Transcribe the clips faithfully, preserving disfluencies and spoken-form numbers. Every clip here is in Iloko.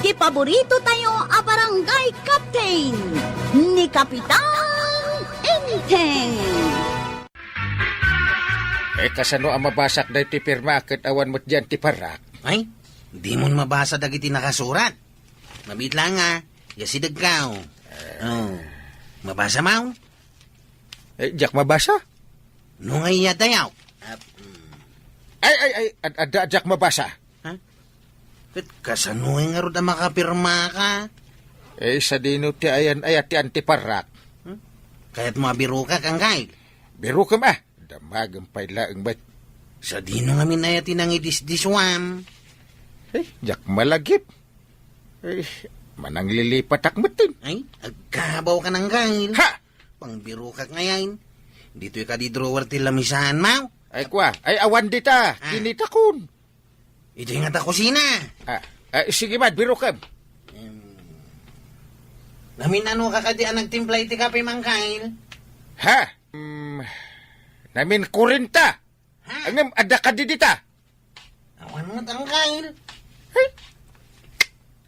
Ti paborito tayo a barangay captain, ni Kapitan Enteng. Eh, kasano a mabasak daytoy pirma ket awan met diay antiparrak? Ay, dimon mabasa dagiti nakasurat. Mabiit laeng, a, ya sidegkaw. Oh, mabasa maw? Eh, diak mabasa. No nga iya dayaw. Ap-, mm. Ay, ay, ay, ad-, adda, diak mabasa. Ha? Ket kasano ngarud a makapirmaka? Eh, sadino ti ayan-ayat ti antiparrak? Hmm? Kayatmo a birokak, Angkay? Birokem, a. Damagem pay laeng met. Sadino ngamin aya ti nangidisdisuam? Eh, diak malagip. Eh, mananglilipatak metten. Ay, agkabawka, Angkay. Ha! Pangbirokak ngay. Ditoy kadi drawer ti lamisaanmo. Ay, kua. Ay, awan dita. Ah. Kinitakon. Idiay ngata kusina. Ah, ah, sige man, birokem. Em, naminanoka kadi a nagtimpla iti kape, Angkay? Ha? Mm, naminkuarenta. Ha? Ngem, adda kadi dita? Awan met, Angkay. Ay.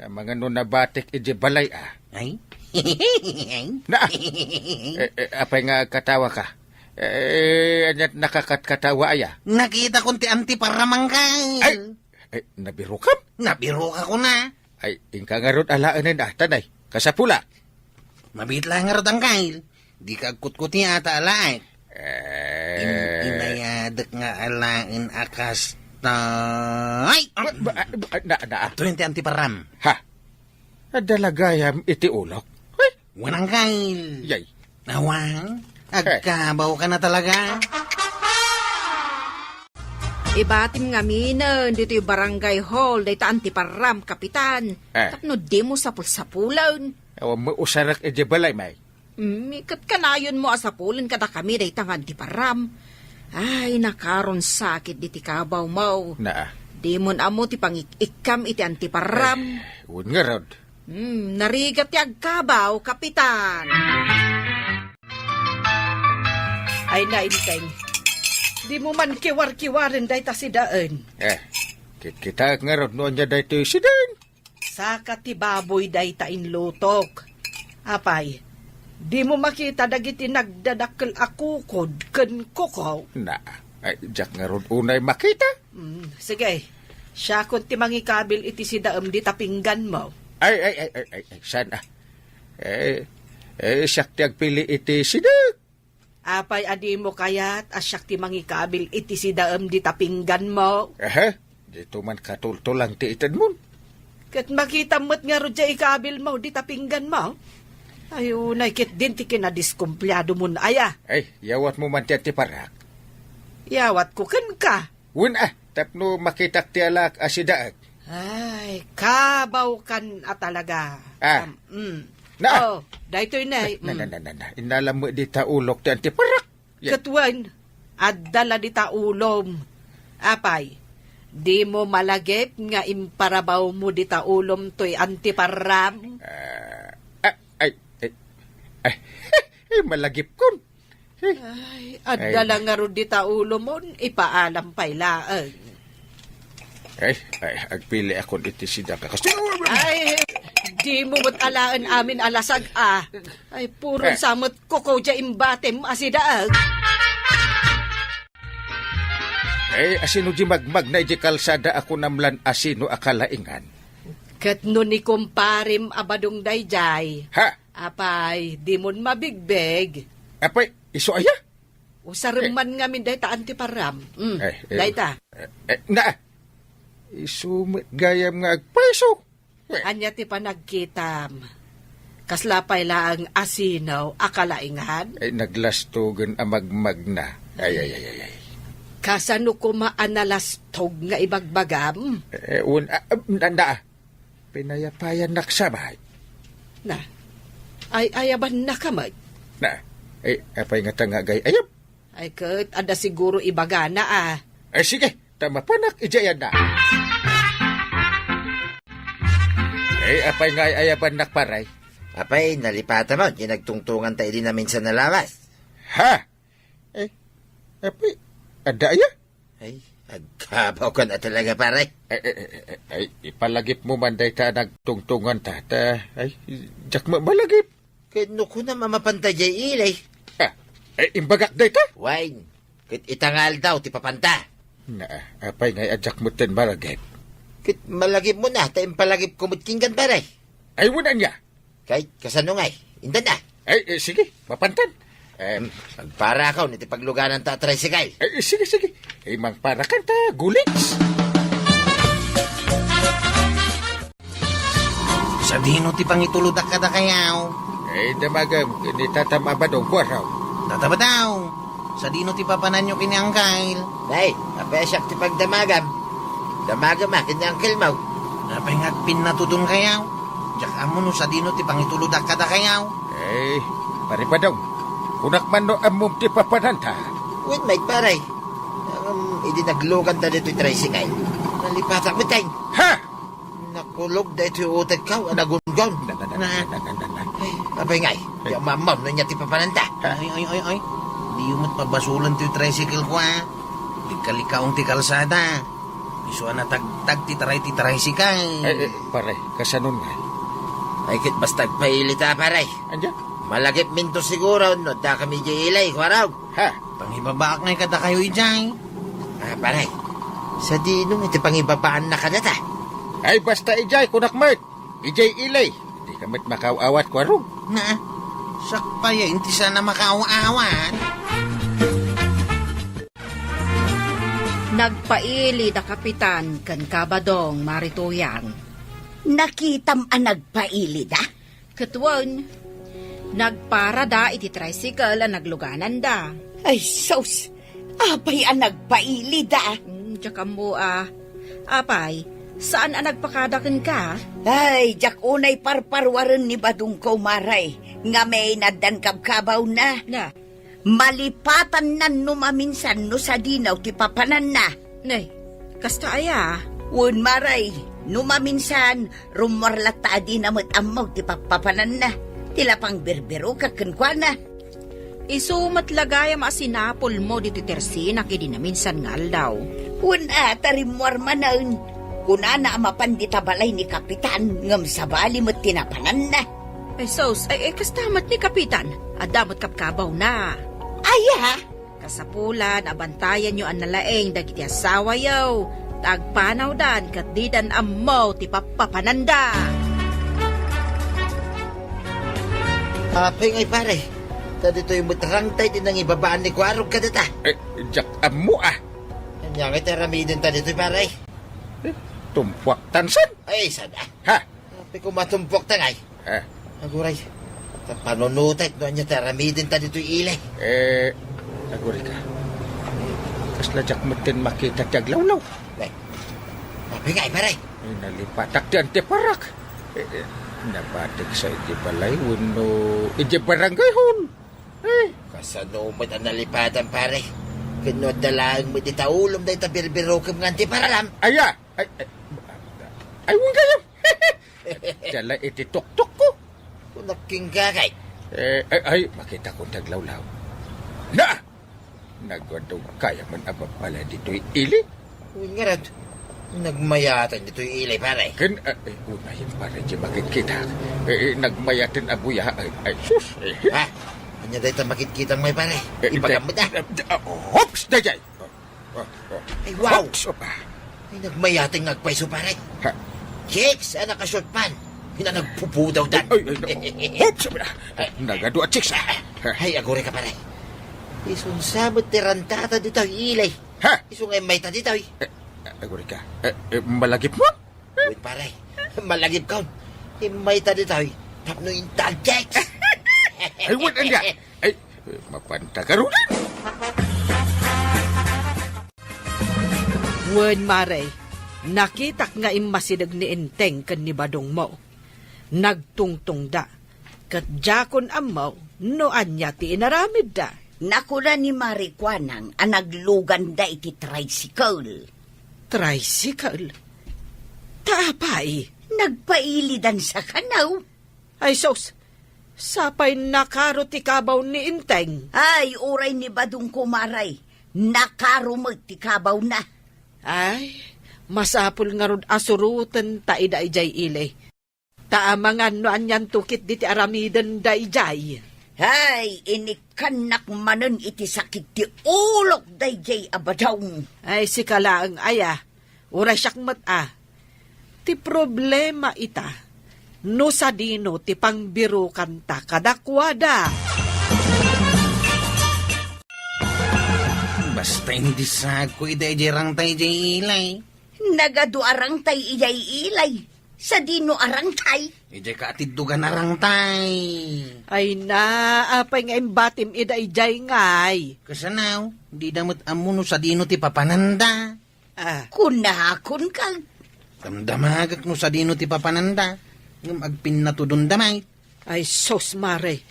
Amangan no nabatik idiay balay, a. Ay? Ay? Na, eh, eh, apay nga agkatawaka? Eh, aniat nakakatkatawa aya? Nakitakon ti antiparram, Angkay. Ay, ay, nabirokam? Nabirokakon a. Ay, inka ngarud alaenen, a, tanay. Kasapula. Mabiit laeng ngarud, Angkay. Dika agkutkuti a ta alaek. Eh. In-, inayadek nga alaen a kasta. Ay! Ba, ba, ba, na, na. Adtoyen ti antiparram. Ha? Adda la gayam iti ulok? Ay! Wen, Angkay. Yay. Awan, eh, agkabawka na talaga. Ibatim ngaminen ditoy barangay hall dayta antiparram, Kapitan. Eh. Tapno dimo sapulsapulen. Awan met usarek idiay balay, may. Mm, ket kanayonmo a sapulen kadakami dayta nga antiparram. Ay, nakaronsakit diti kabawmo. Naa. Dimon ammo ti pangik-ikkam iti antiparram. Eh, wen ngarud. Hmm, narigat ti agkabaw, Kapitan. Ay, nainteng. Dimo man kiwarkiwaren dayta sidaen. Eh, kitkitaek ngarud no ania daytoy sidaen. Saka ti baboy dayta inlutok. Apay, dimo makita dagiti nagdadakkel a kukod ken kuko? Na, ay, diak ngarud unay makita. Mm, sige. Siakon ti mangikabil iti sidaem dita pingganmo. Ay, ay, ay, ay, ay, ay, saan a? Eh, eh, siak ti agpili iti sidaek. Apay a dimo kayat a siak ti mangikabil iti sidaem dita pingganmo? Aha, dito man katultulang ti itedmon. Ket makitam met ngarud diay ikabilmo dita pingganmo? Ay, unay ket din ti kinadiskumpliadomon aya. Ay, yawatmo man ti antiparrak. Yawatko kenka. Wen a, tapno makitak ti alaak a sidaek. Ay, kabawkan a talaga. Ah. Am, mm. Na. Oh, daytoy na, eh, na, na, mm, na, na, na. Innalam met dita ulok ti antiparrak. Yan. Ket wen, adda la dita ulom. Apay, dimo malagip nga imparabawmo dita ulom toy antiparram? Ah, ah, ay, ay, ay, ay, malagipkon. Ay, adda la ngarud dita ulomon, ipaalam pay laeng. Ay, ay, agpiliakon iti sidaek a kas-, ay, dimo met alaen amin a lasag a. Ay, puro sa met kuko diay imbatim a sidaek. Ay, asino diay magmagna idiay kalsada a kunam lan asino a kalaingan? Ket no ni kumparem a badong daydiay. Ha? Apay, dimon mabigbig. Apay, isu aya? Usarem man ngamin dayta antiparram. Mm, eh, eh, dayta. Eh, eh, na, isu met gayam nga agpayso. Eh. Ania ti panagkitam? Kasla pay laeng asino a kalaingan? Eh, naglastogen a magmagna. Ay, ay, ay, ay, ay. Kasano koma a nalastog nga ibagbagam? Eh, un-, ah, ah, na, na, Pinayapayannak sa bay. Na, ay-ayabannak met. Na, ay, apay ngata nga agay-ayab? Ay, ket adda siguro ibagana, a. Ay, sige, ta mapanak idiay na. Ay, apay nga ay-ayabannak, pare? Apay, nalipatan mo, diay nagtungtunganta idi naminsan a lawas. Ha? Eh, apay, adda aya? Ay, Agkabawkan a talaga, pare. Ay, ay, ay, ay, ay, ipalagipmo man dayta a nagtungtunganta, ta, ay, diak ma-, malagip. Ket no kunam a mapanta jay ilay. Ah, ay, imbagak dayta? Wen, ket ita nga aldaw ti papanta. Na, apay ngay a diak metten malagip? Ket malagipmon a, ta impalagipko met kenka, pare. Ay, wen ania? Kay, kasano ngay? Indan a. Ay, eh, sige, mapantan. Eh, Hmm, agparakon iti paglugananta a tricycle. Ay, sige, sige. Ay, mangparakanta, gulits. Sadino ti pangituludak kadakayaw? Ay, damagem, ni Tatam a Badong, kuaraw. Tata Badong, sadino ti papananyo ken ni Angkel? Nay, apay a siak ti pagdamagam? Damagem a ken ni Angkelmo. Apay nga agpinnatudonkayaw? Diak ammo no sadino ti pangituludak kadakayaw. Eh, Pare Badong, kunak man no ammom ti papananta. Wen met, pare. Ngem, idi nagluganta ditoy tricycle, nalipatak met. Ha? Nakulog daytoy utekko a nagunggon. Na, na, na, na, na, na, na. Ay, apay ngay, di a mammam no ania ti papananta. Ha? Ay, ay, ay, ay. Diyo met pabasolen ti tricycle ko, a. Likkalikaong ti kalsada. Isu a natagtag ti taray ti tricycle. Ay, eh, pare, kasanon ngay? Ay, ket basta agpailita, pare. Ania? Malagipminto siguro no addakami idiay ilay, kuaraw. Ha? Pangibabaak ngay kadakayo idiay. Ah, pare, sadino iti pangibabaanna kadata? Ay, basta idiay, kunak met. Idiay ilay. Dika met makaaw-awat, kuarog. Na, sakpay a inti sana makaaw-awat. Nagpaili da Kapitan ken Kabadong, Mari Tuyang. Nakitam a nagpaili da? Ket wen, nagparada iti tricycle a naglugananda. Ay, sus! Apay a nagpaili da? Hmm, diak ammo a. Apay, saan a nagpakada kenka? Ay, diak unay parparuaren ni badongko, Mari, nga may naddan kabkabawna. Na. Malipatannan no maminsan no sadino ti papananna. Nay, kasta aya? Wen, Mari, no maminsan, rummuar latta a dina met ammo ti pappapananna. Ti la pangbirbirokak kenkuana. Isu met la gayam a sinapulmo ditoy tersinak idi naminsan nga aldaw. Wen a, ta rimmuar manen. Kunana a mapan dita balay ni Kapitan, ngem sabali met ti napananna. Ay, sus, ay, ay, kasta met ni Kapitan. Adda met kabkabawna. Aya? Kasapulan a bantayanyo a nalaing dagiti asawayo, ta agpanawdan ket didan ammo ti pappapananda. Apay ngay, pare, ta ditoy met rangtay ti nangibabaan ni Kuarog kadata. Eh, diak ammo, a. Ania ngay ti aramidenta ditoy, pare? Eh, tumpuak tansan. Ay, sada. Ha? Apay, koma tumpuak ta ngay. Eh. Aguray. Ta panunotek no ania ti aramidenta ditoy ilay. Eh, aguray ka. Kasla diak metten makita ti aglawlaw. Eh. Apay ngay, pare? Eh, nalipatak ti antiparak. Eh, eh, nabatek sa iti balay wenno iti barangay hall. Eh. Kasano met a nalipatan, pare? Ket no adda laeng met ita ulom dayta birbirokem nga antiparam. Aya! Ay, ay, ay, wen gayam. Dala iti tuktukko. Kunak kenka kay. Eh, ay, ay, makitakon ti aglawlaw. Na! Nagwadong kaya man a babala ditoy ili? Wen ngarud, nagmayaten ditoy ili, pare. Ken, eh, eh, unayen, pare, ti makitkita. Eh, eh, nagmayaten a buya. Ay, ay, sus, eh. Ha? Ania dayta makitkitam ngay, pare? Eh, ibagam met, a. Eh, ah, hops, dayjay. Oh, oh, oh. Ay, wow! Hops, opa. Ay, nagmayaten nga agpayso, pare. Ha? Chicks a nakashort pant. Ina nagpupudawdan. Ay, ay, ay, hops, opa. Nagadu a chicks, a. Ay, aguray ka, pare. Isu sa met ti rantata ditoy ili. Ha? Isu nga immayta ditoy. Eh, aguray ka. Eh, eh, malagipmo? Wen, pare. Malagipkon. Immayta ditoy tapno inta agchicks. Ay, wen, ania? Ay, mapanta garuden. Wen, Mari, nakitak nga immasideg ni Enteng ken ni badongmo. Nagtungtongda, ket diakon ammo no ania ti inaramidda. Nakuna ni Mari Kuanang a nagluganda iti tricycle. Tricycle? Ta apay? Nagpailidan sa kano. Ay sus, sapay nakaro ti kabaw ni Enteng. Ay, uray ni badongko, Mari, nakaro met ti kabawna. Ay, masapul ngarud a surotenta ida idiay ili. Ta amangan no anianto ketdi ti aramidenda idiay. Ay, inikkannak manen iti sakit ti ulok daydiay a badong. Ay, sika laeng aya. Uray siak met a. Ti problema ita, no sadino ti pangbirokanta kadakuada. Basta indisagko ida idiay rangtay idiay ili. Nagadu a rangtay idiay ili. Sadino a rangtay? Idiay kaatiddogan a rangtay. Ay na, apay nga imbatim ida idiay ngay? Kasano, dida met ammo no sadino ti papananda. Ah. Kunakon ka. Damdamagek no sadino ti papananda. Ngem agpinnatudonda met. Ay, sus, Mare.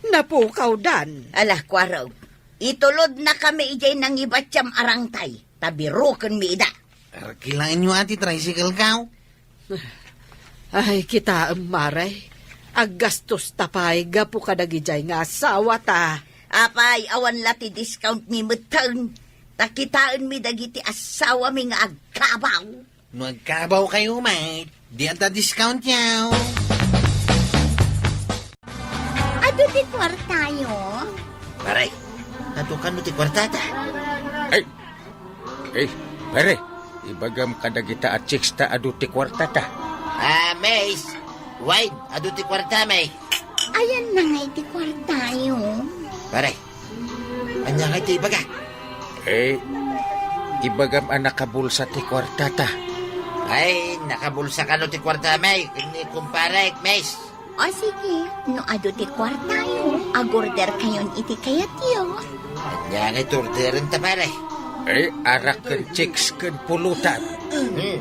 Napukawdan. Ala, kuarog. Itulodnakami idiay nangibatiam a rangtay. Ta birokenmi ida. Arkilaenyo a ti tricycle-ko. Ay, kitaem, Mare. Aggastosta pay gapu kadagidiay nga asawata. Apay, awan la ti discount-mi metten. Ta kitaenmi dagiti asawami nga agkabaw. No agkabawkayo met, di adda discount-yo. Adu ti kuartayo? Pare, adu kano ti kuartata? Ay, Eh, pare, ibagam kadagita a chicks ta adu ti kuartata. Ah, Mace. Wine, adu ti kuartam. Ayanna ngay ti kuartayo? Pare, ania ngay ti ibaga? Eh, ibagam a nakabulsa ti kuartata. Ay, nakabulsa kano ti kuartam ken ni kumparek, Mace? O sige, no adu ti kuartayo, agorderkayon iti kayatyo. Ania nga iturderenta, pare? Eh, arak ken chicks ken pulutan. Hmm.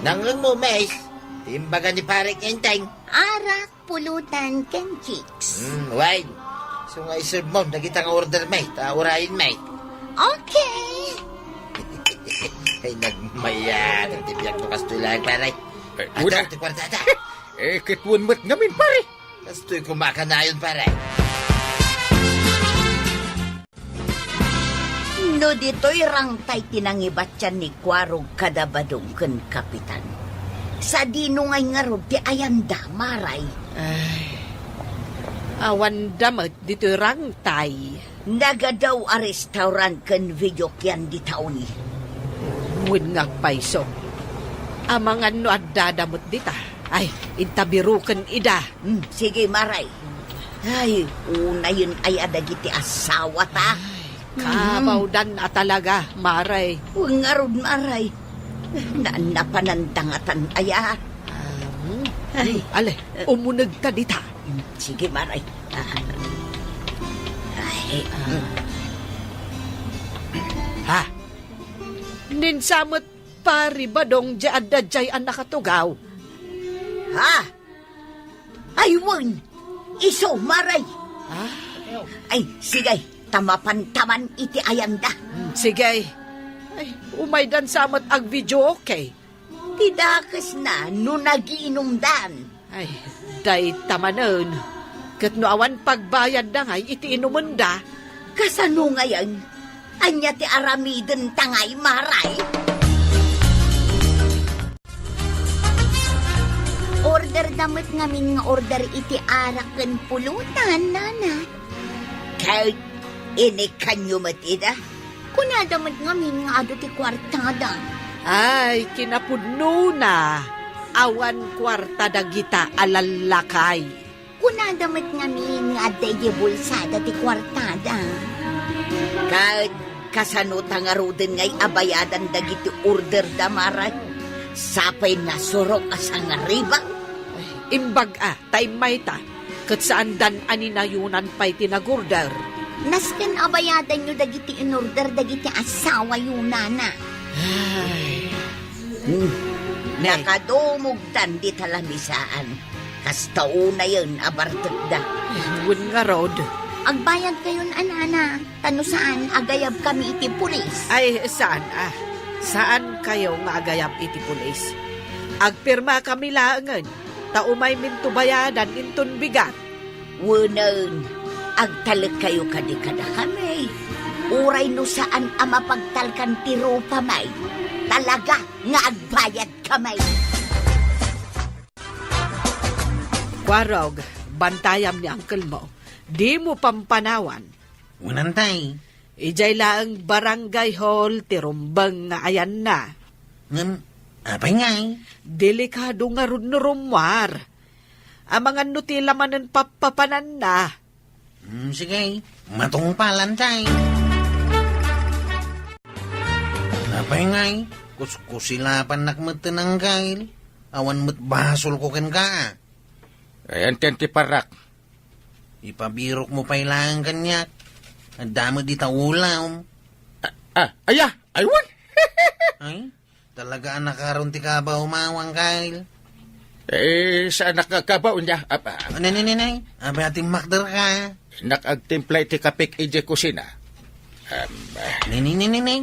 Nangngegmo, Mace? Ti imbaga ni Pare Enteng. Arak, pulutan, ken chicks. Hmm, wine. So nga iservemo dagita nga order, may. Ta urayen, may. Okay. Ay, nagmayat ti biag no kastoy laeng, pare. Eh, adu ti kuartata. Eh, ket wen met ngamin, pare. Kastoy koma kanayon, pare. No ditoy rangtay ti nangibatian ni Kuarog kada Badong ken Kapitan, sadino ngay ngarud ti ayanda, Maray? Ay, awanda met ditoy rangtay. Nagadu a restaurant ken videokean dita uni. Wen nga agpayso. Amangan no addada met dita. Ay, inta biroken ida. Hmm, sige, Maray. Ay, unayen aya dagiti asawata. Ay, kabawdan a talaga, Maray. Wen ngarud, Maray. Na, napanandangatan aya. Ah, hmm. Ay. Ale, umunegta dita. Sige, Maray. Ah. Ay. Ah. Ha? Ninsa met, Pari Badong, di adda jay a nakatugaw. Ha? Ay, wen. Isu, Maray. Ha? Ay, sige. Ta mapantaman iti ayanda. Hmm, sige. Ay, umaydan sa met agvideo, okay? Ti dakesna no nagiinumdan. Ay, dayta manen. Ket no awan pagbayadda ngay iti inumenda, kasano ngayen? Ania ti aramidenta ngay, Maray? Orderda met ngamin nga order iti arak ken pulutan, Nana. Ket inikkanyo met ida? Kunada met ngamin nga adu ti kuartada. Ay, kinapudnona, awan kuarta dagita a lallakay. Kunada met ngamin nga adda idiay bulsada ti kuartada. Ket kasano ta ngaruden ngay a bayadan dagiti orderda, Maray? Sapay nasurok a sangaribang? Imbag a, ta immayta, ket saandan a ninayonan pay ti nagorder. Nasken a bayadanyo dagiti inorder dagiti asawayo, Nana. Ay. Hmm. Nay. Nakadumogdan dita lamisaan. Kasta unayen a bartekda. Wen ngarud. Agbayadkayon a, Nana, ta no saan, agayabkami iti pulis. Ay, saan a. Saankayo nga agayab iti pulis. Agpirmakami laengen, ta umayminto bayadan inton bigat. Wenen, agtalekkayo kadi kadakami. Uray no saan a mapagtalkan ti rupami. talaga nga agbayad kami. Kuarog, bantayam ni uncle mo. Di mo pampanawan. Unantay. Ijay laeng barangay hall ti rumbeng nga ayanna. Ngem, apay ngay? Delikado ngarud no rummuar. Amangan no ti lamanen pappapananna. Hmm, sige, matungpalantay. Apay ngay, kuskusilapannak met ti nanggail. Awan met basolko kenka. Ayan ti parak. Ipabirok mo pay laeng kaniak. Adda met dita ulam. Ah, ah, aya, aywan. Ay, talaga a nakaron ti kabaw mawang, Kyle. Eh, saan nakakabaw niya? Apa? Ne, ne, ne, ne. Abay, ating makder ka. Nak agtimpla iti kapik iti kusina. Am, ah. Ne, ne, ne, ne, ne.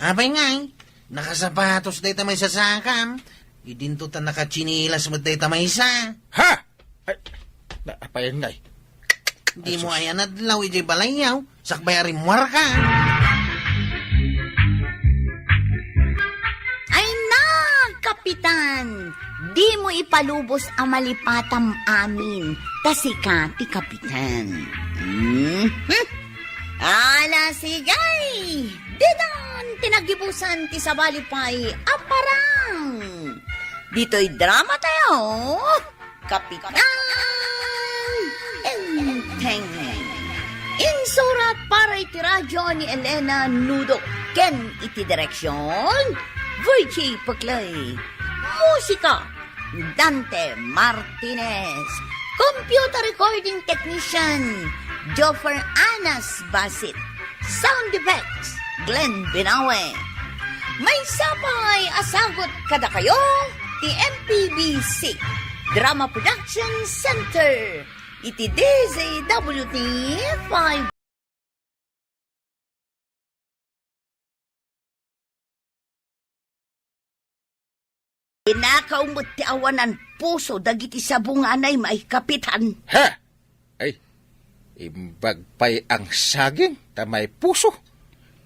Abay ngay, nakasapatos dayta may sasakam. Idinto ta nakatsinilas met dayta maysa. Ha? Ay, na, apayan ngay. Di mo ayan adlaw ijay balayyaw, sakbay a rimmuarka. Ay na, Kapitan! Di mo ipalubos a malipatam amin, ta sika ti Kapitan. Mhm. Ala, sige! Ditan ti nagibusan ti sabali pay a parang! Ditoy drama tayo! Kapitan Enteng. Insurat para iti radyo ni Elena Nudo ken iti direksyon, Virgie Peclay. Musika, Dante Martinez. Computer recording technician, Joffer Anas Basit. Sound effects, Glenn Binawe. Maysa pay a sagut kadakayo ti M P B C Drama Production Center iti D Z W T five. Inakaw met ti awanan puso dagiti sabunganay, may Kapitan. Ha? Ay, imbag pay ang saging ta may puso.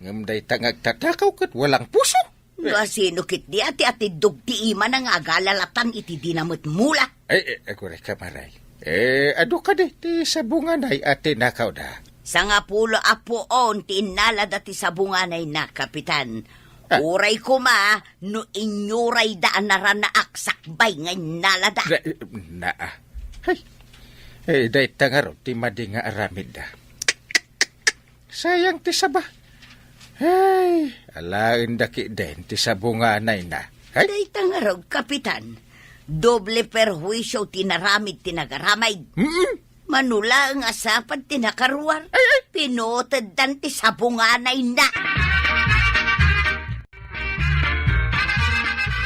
Ngem dayta nga agtatakaw ket walang puso. No, asino ketdi a ti atiddog ti imana nga agalalatan iti dina met mula? Ay, eh, agurayka, Maray. Eh, adu kadi ti sabunganay a tinakawda? Sangapulo a puon ti innalada ti sabunganayna, Kapitan. Ah. Uray koma no inyurayda a naranaak sakbay nga innalada. Na, na, ah. Hay. Eh, dayta ngarud ti madi nga aramidda. Sayang ti saba. Hay, alaenda ketdin ti sabunganayna. Hay. Dayta ngarud, Kapitan. Doble perhuisio ti naramid ti nagaramid. Mm-mm. Mano laeng a sapad ti nakaruar. Ay, ay. Pinuteddan ti sabunganayna.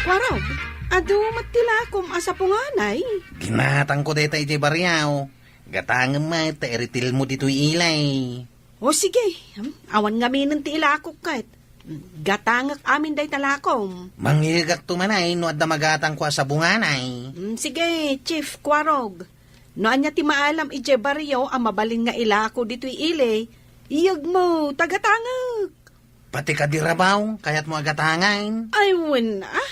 Kuarog, adu met ti lakom a sabunganay. Ginatangko dayta iti bariaw. Gatangem met ta iritilmo ditoy ilay. O sige, hmm, awan ngaminen ti ilakok ket. Gatangek amin dayta lakom. Mangngegakto manay no adda magatangko a sabunganay. Hmm, sige, Chief Kuarog. No ania ti maalam idiay barrio a mabalin nga ilako ditoy ili, iyegmo ta gatangek. Pati kadi rabaw, kayatmo a gatangan? Ay, wen, ah.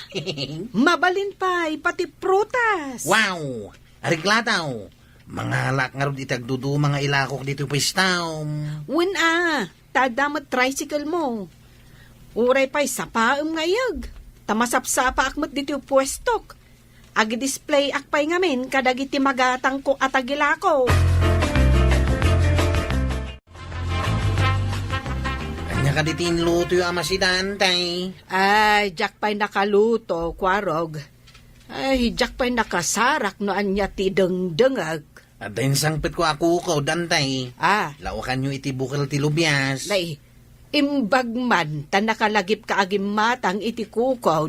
Mabalin pay, pati prutas. Wow! Areglataw! Mangalaak ngarud iti agduduma nga ilakok ditoy puestaom. Wen, ah, ta adda met tricycle mo. Uray pay sapaem nga iyeg, ta masapsapaak met ditoy puestok. Agdisplayak pay ngamin kadagiti magatangko a tagilako. Ania kadi ti inlutoyo a masidan, tay? Ay, diak pay nakaluto, Kuarog. Ay, diak pay nakasarak no ania ti dengdengek. Adda insangpetko a kukaw, Dantay. Ah. Lawakanyo iti bukel ti lubias. Nay, imbag man ta nakalagipka a gimmatang iti kukaw.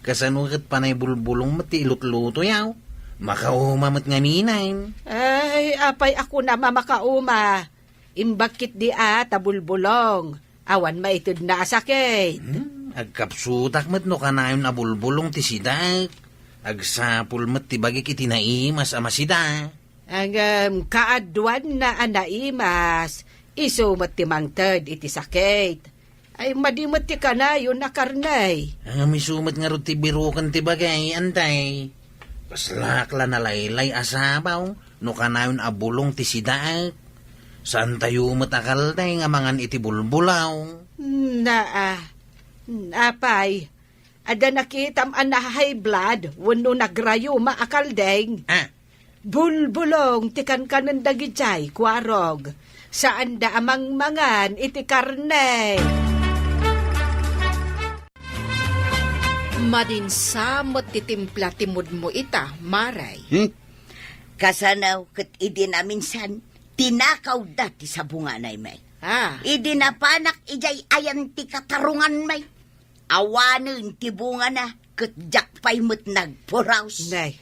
Kasano ket panay bulbulong met ti ilutlutoyaw? Makauma met ngaminen. Ay, apay a kunam a makauma? Imbag ketdi a ta bulbulong. Awan maitedna a sakit. Hmm, agkapsutak met no kanayon a bulbulong ti sidaek. Agsapul met ti bagik iti naimas a masida. Ngem kaaduanna a naimas, isu met ti mangted iti sakit. Ay, madi met ti kanayon a karne. Ngem isu met ngarud ti biroken ti bagay, Antay. Kaslak la nalaylay a sabaw, no kanayon a bulong ti sidaek. Saantayo met a kaldaw nga mangan iti bulbulaw. Naa. Apay, adda nakitam a na-high blood wenno nagrayuma a kaldeng? Ah. Bulbulong ti kankanen dagidiay, Kuarog. Saanda a mangmangan iti karne. Madinsa met ti timpla ti mudmo ita, Mare. Hmm? Kasano ket idi naminsan, tinakawda ti sabunganay, May. Ah. Idi napanak idiay ayan ti katarungan, May. Awanen ti bungana, ket diak pay met nagpuros. Nay,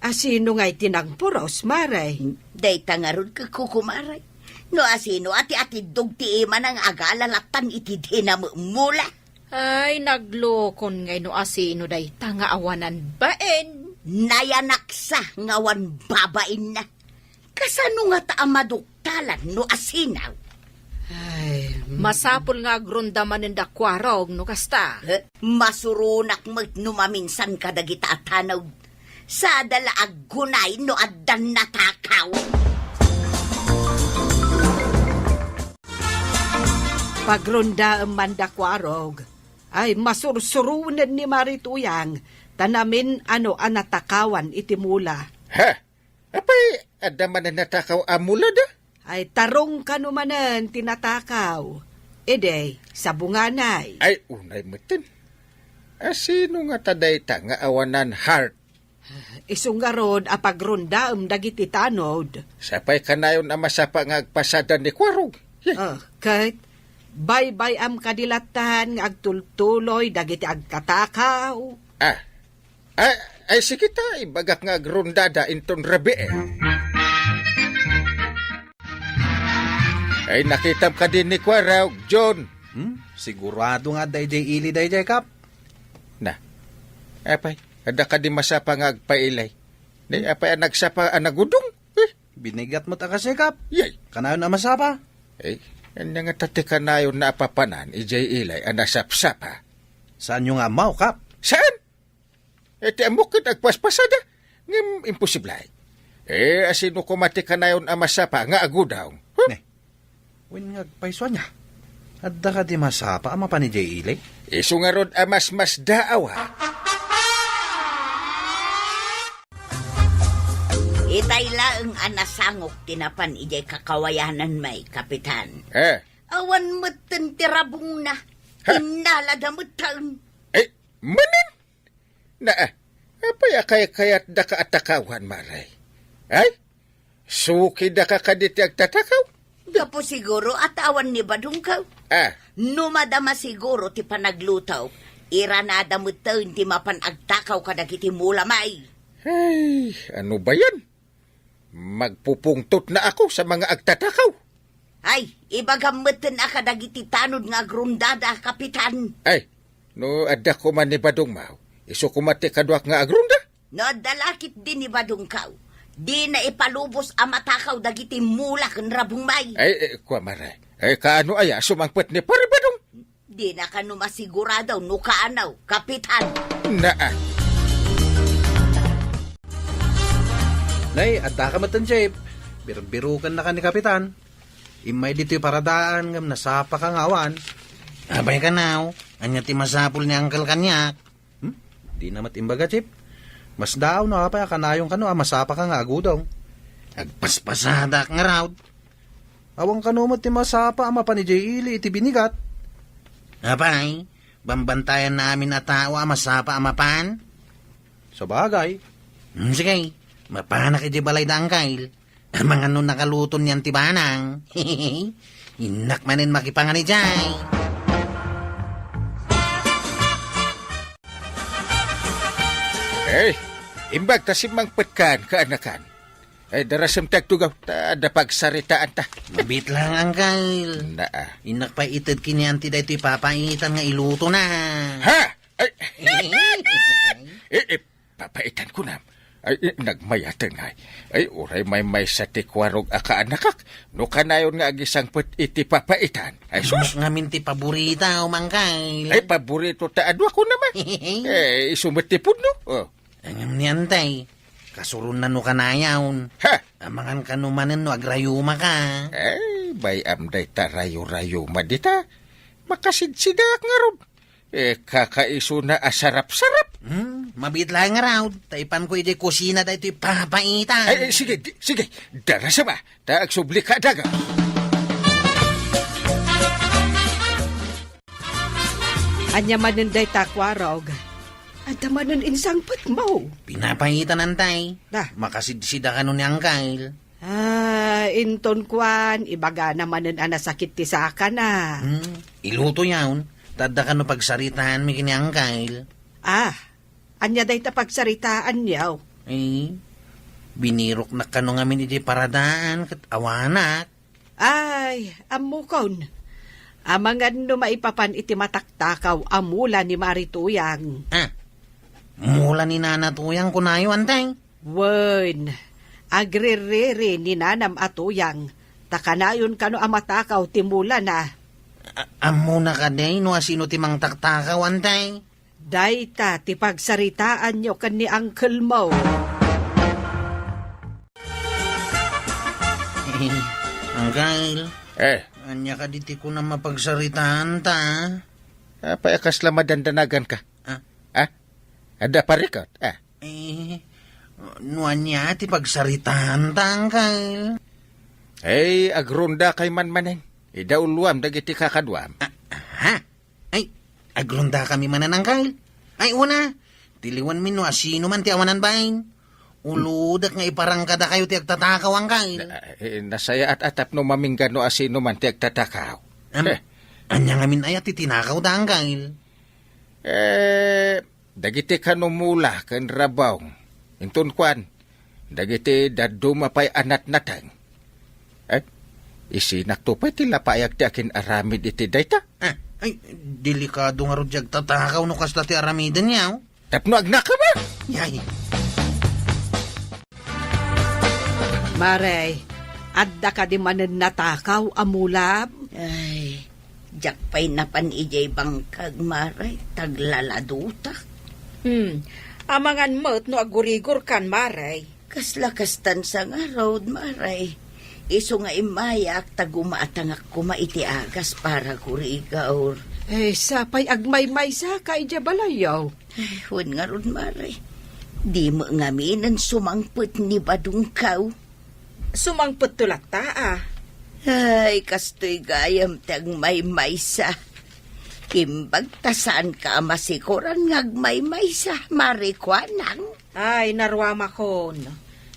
asino ngay ti nagpuros, Mare? Dayta ngarud ket kukumaray. No asino a ti atiddog ti imana nga agala lattan iti dinamemula. Ay, naglukon ngay no asino dayta nga awanan bain. Nayanaksa nga awan babainna. Kasano ngata a maduktalan no asino? Ay, mm. Masapul nga agronda manen da Kuarog no kasta. Eh, masuronak met no maminsan kadagita a tanod. Sada la aggunay no addan natakaw. Pagrondaem man da Kuarog. Ay, masursuronen ni Mare Tuyang, ta namin-ano a natakawan iti mula. Ha? Apay, adda manen natakaw a mula da? Ay, tarong kano manen ti natakaw. Idi, sabunganay. Ay, unay metten. Asino ngata dayta nga awanan heart? Isu ngarud a pagrondaem dagiti tanod. Sapay kanayon a masapa nga agpasada ni Kuarog. Yay. Ah, ket baybay-am kadi lattan nga agtultuloy dagiti agtatakaw. Ah, Ay, ay, sige ta, ibagak nga agrondada inton rabii. Ay, nakitam kadi ni Kuarog, John? Hmm? Sigurado nga adda idiay ili daydiay, Kap. Na, apay, adda kadi masapa nga agpailay? Nay, apay a nagsapa a nagudong? Eh? Binigat met a kasi, Kap. Yay! Kanayon a masapa? Eh, ania ngata ti kanayon a papanan idiay ilay a nasapsapa? Saanyo nga ammo, Kap? Saan? Eh, ti ammok ket agpaspasada, ngem imposible. Eh, asino koma ti kanayon a masapa nga agudong? Huh? Ne. Wen nga agpayso ania? Adda kadi masapa a mapan idiay ili? Isu ngarud a masmasdaaw, a. Itay laeng a nasangok ti napan idiay kakawayanan, may Kapitan. Eh. Awan metten ti rabongna. Ha? Innalada metten. Eh, manen? Na, apay a kaykayatdaka a takawan, Mare? Ay? Sukidaka kaditi agtatakaw? Gapu siguro a ta awan ni badongko. Ah. No madama siguro ti panagluto, iranada metten ti mapan agtakaw kadagiti mula, may. Ay, ano ba yan? Magpupungtot na ako sa mga agtatakaw. Ay, ibagam metten a kadagiti tanod nga agrondada, Kapitan. Ay, no adda koma ni badongmo, isu koma ti kaduak nga agronda? No adda la ketdi ni badongko, dina ipalubos a matakaw dagiti mula ken rabong, may. Ay, eh, kua, Mare. Ay, kaano aya a sumangpet ni Pare Badong? Dina kano masigurado no kaano, Kapitan. Naa. Nay, addaka metten, Jeep. Birbirokennaka ni Kapitan. Immay ditoy paradaan ngem nasapaka nga awan. Apay kano, ania ti masapul ni Uncle kaniak? Hmm? Dina met imbaga, Jeep. Masdaaw no apay a kanayon kano a masapaka nga agudong. Agpaspasadak ngarud. Awan kano met ti masapa a mapan idiay ili iti binigat. Apay, bambantayan amin a tao a masapa a mapan? Sabagay. Hmm, sige, mapanak idiay balay da Uncle. Amangan no nakaluto nian ti banang. Innak manen makipangan idiay. Eh, imbag ta simmangpetkan, kaanakan. Ay, darasem ti agtugaw, ta adda pagsaritaan ta. Mabit lang, Uncle. Naa. Innak pay ited kanian ti daytoy papaitan nga iluto na. Ha? Ay. Eh, eh, papaitan kunam. Ay, eh, nagmayaten ngay. Ay, uray maymaysa ti kuarog a kaanakak, no kanayon nga agisangpet iti papaitan. Ay, sus! Ngamin ti paborita, Mangkay. Ay, paborito ta adu ako naman. Eh, isu met ti pudno. Oh. Ngem ni Antay, kasuron na no kanayon. Ha? Amangan kano manen no agrayumaka. Ay, bay-am dayta rayo-rayuma dita. Makasidsidaak ngarud. Eh, kakaisuna a sarap-sarap. Hmm, mabiit laeng ngarud. Ta ipanko idiay kusina daytoy papaitan. Ay, ay, sige, di, sige. Darasem a. Ta agsubli ka daga. Ania manen dayta, Kuarog? Adda manen insangpetmo? Pinapaitan, Antay. Da. Makasidsida kano ni Angkel. Ah, inton kuan, ibagana manen a nasakit ti sakana. Hmm, iluto yaon. Ta adda kano pagsaritaanmi ken ni Angkel. Ah, ania dayta pagsaritaanyo? Eh, biniroknak kano ngamin idiay paradaan ket awanak. Ay, ammokon. Amangan no maipapan iti mataktakkaw a mula ni Mari Tuyang. Ah, mula ni Nana Tuyang kunayo, Antay? Wen, agririri ni nanam a Tuyang, ta kanayon kano a matakaw ti mulana. A-, ammona kadi no asino ti mangtaktakaw, Antay? Dayta ti pagsaritaanyo ken ni angkelmo. Angkel. Eh. Ania kadi ti kunam a pagsaritaanta? Apay a kasla madandanagan ka? Ah? Ah? Adda parikot? Ah? Eh, no ania ti pagsaritaanta, Angkel? Eh, agrondakay man manen. Idauluam dagiti kakaduam. Ah, aha. Ay, agrondakami manen, Angkel. Ay, una, tiliwanmi no asino man ti awanan bain. Ulodek nga iparang kadakayo ti agtatakaw, Angkel. Na-, eh, nasayaat a tapno mamingga no asino man ti agtatakaw. Am, eh. Ania ngamin aya ti tinakawda, Angkel? Eh, dagiti kano mula ken rabong. Inton kuan, dagiti dadduma pay a natnateng. Eh, isinakto pay ti lapayag ti akin-aramid iti dayta? Ah, ay, delikado ngarud ti agtatakaw no kasta ti aramidenyo. Tapno agnaka ba? Yay. Mare, adda kadi manen natakaw a mulam? Ay, diak pay napan idiay bangkag, Mare, taglaladutak. Hmm, amangan met no agurigor kan, Mare. Kasla kastan sa ngarud, Mare. Isu nga immayak ta gumatangak koma iti agas para gurigor. Eh, sapay agmaymaysa ka idiay balayyo. Ay, wen ngarud, Mare. Di met ngaminen sumangpet ni Badongkaw. Sumangpetto latta, a. Ay, kastoy gayam ti agmaymaysa. Imbag ta saanka a masikoran nga agmaymaysa, Mare, kuanang. Ay, naruamakon.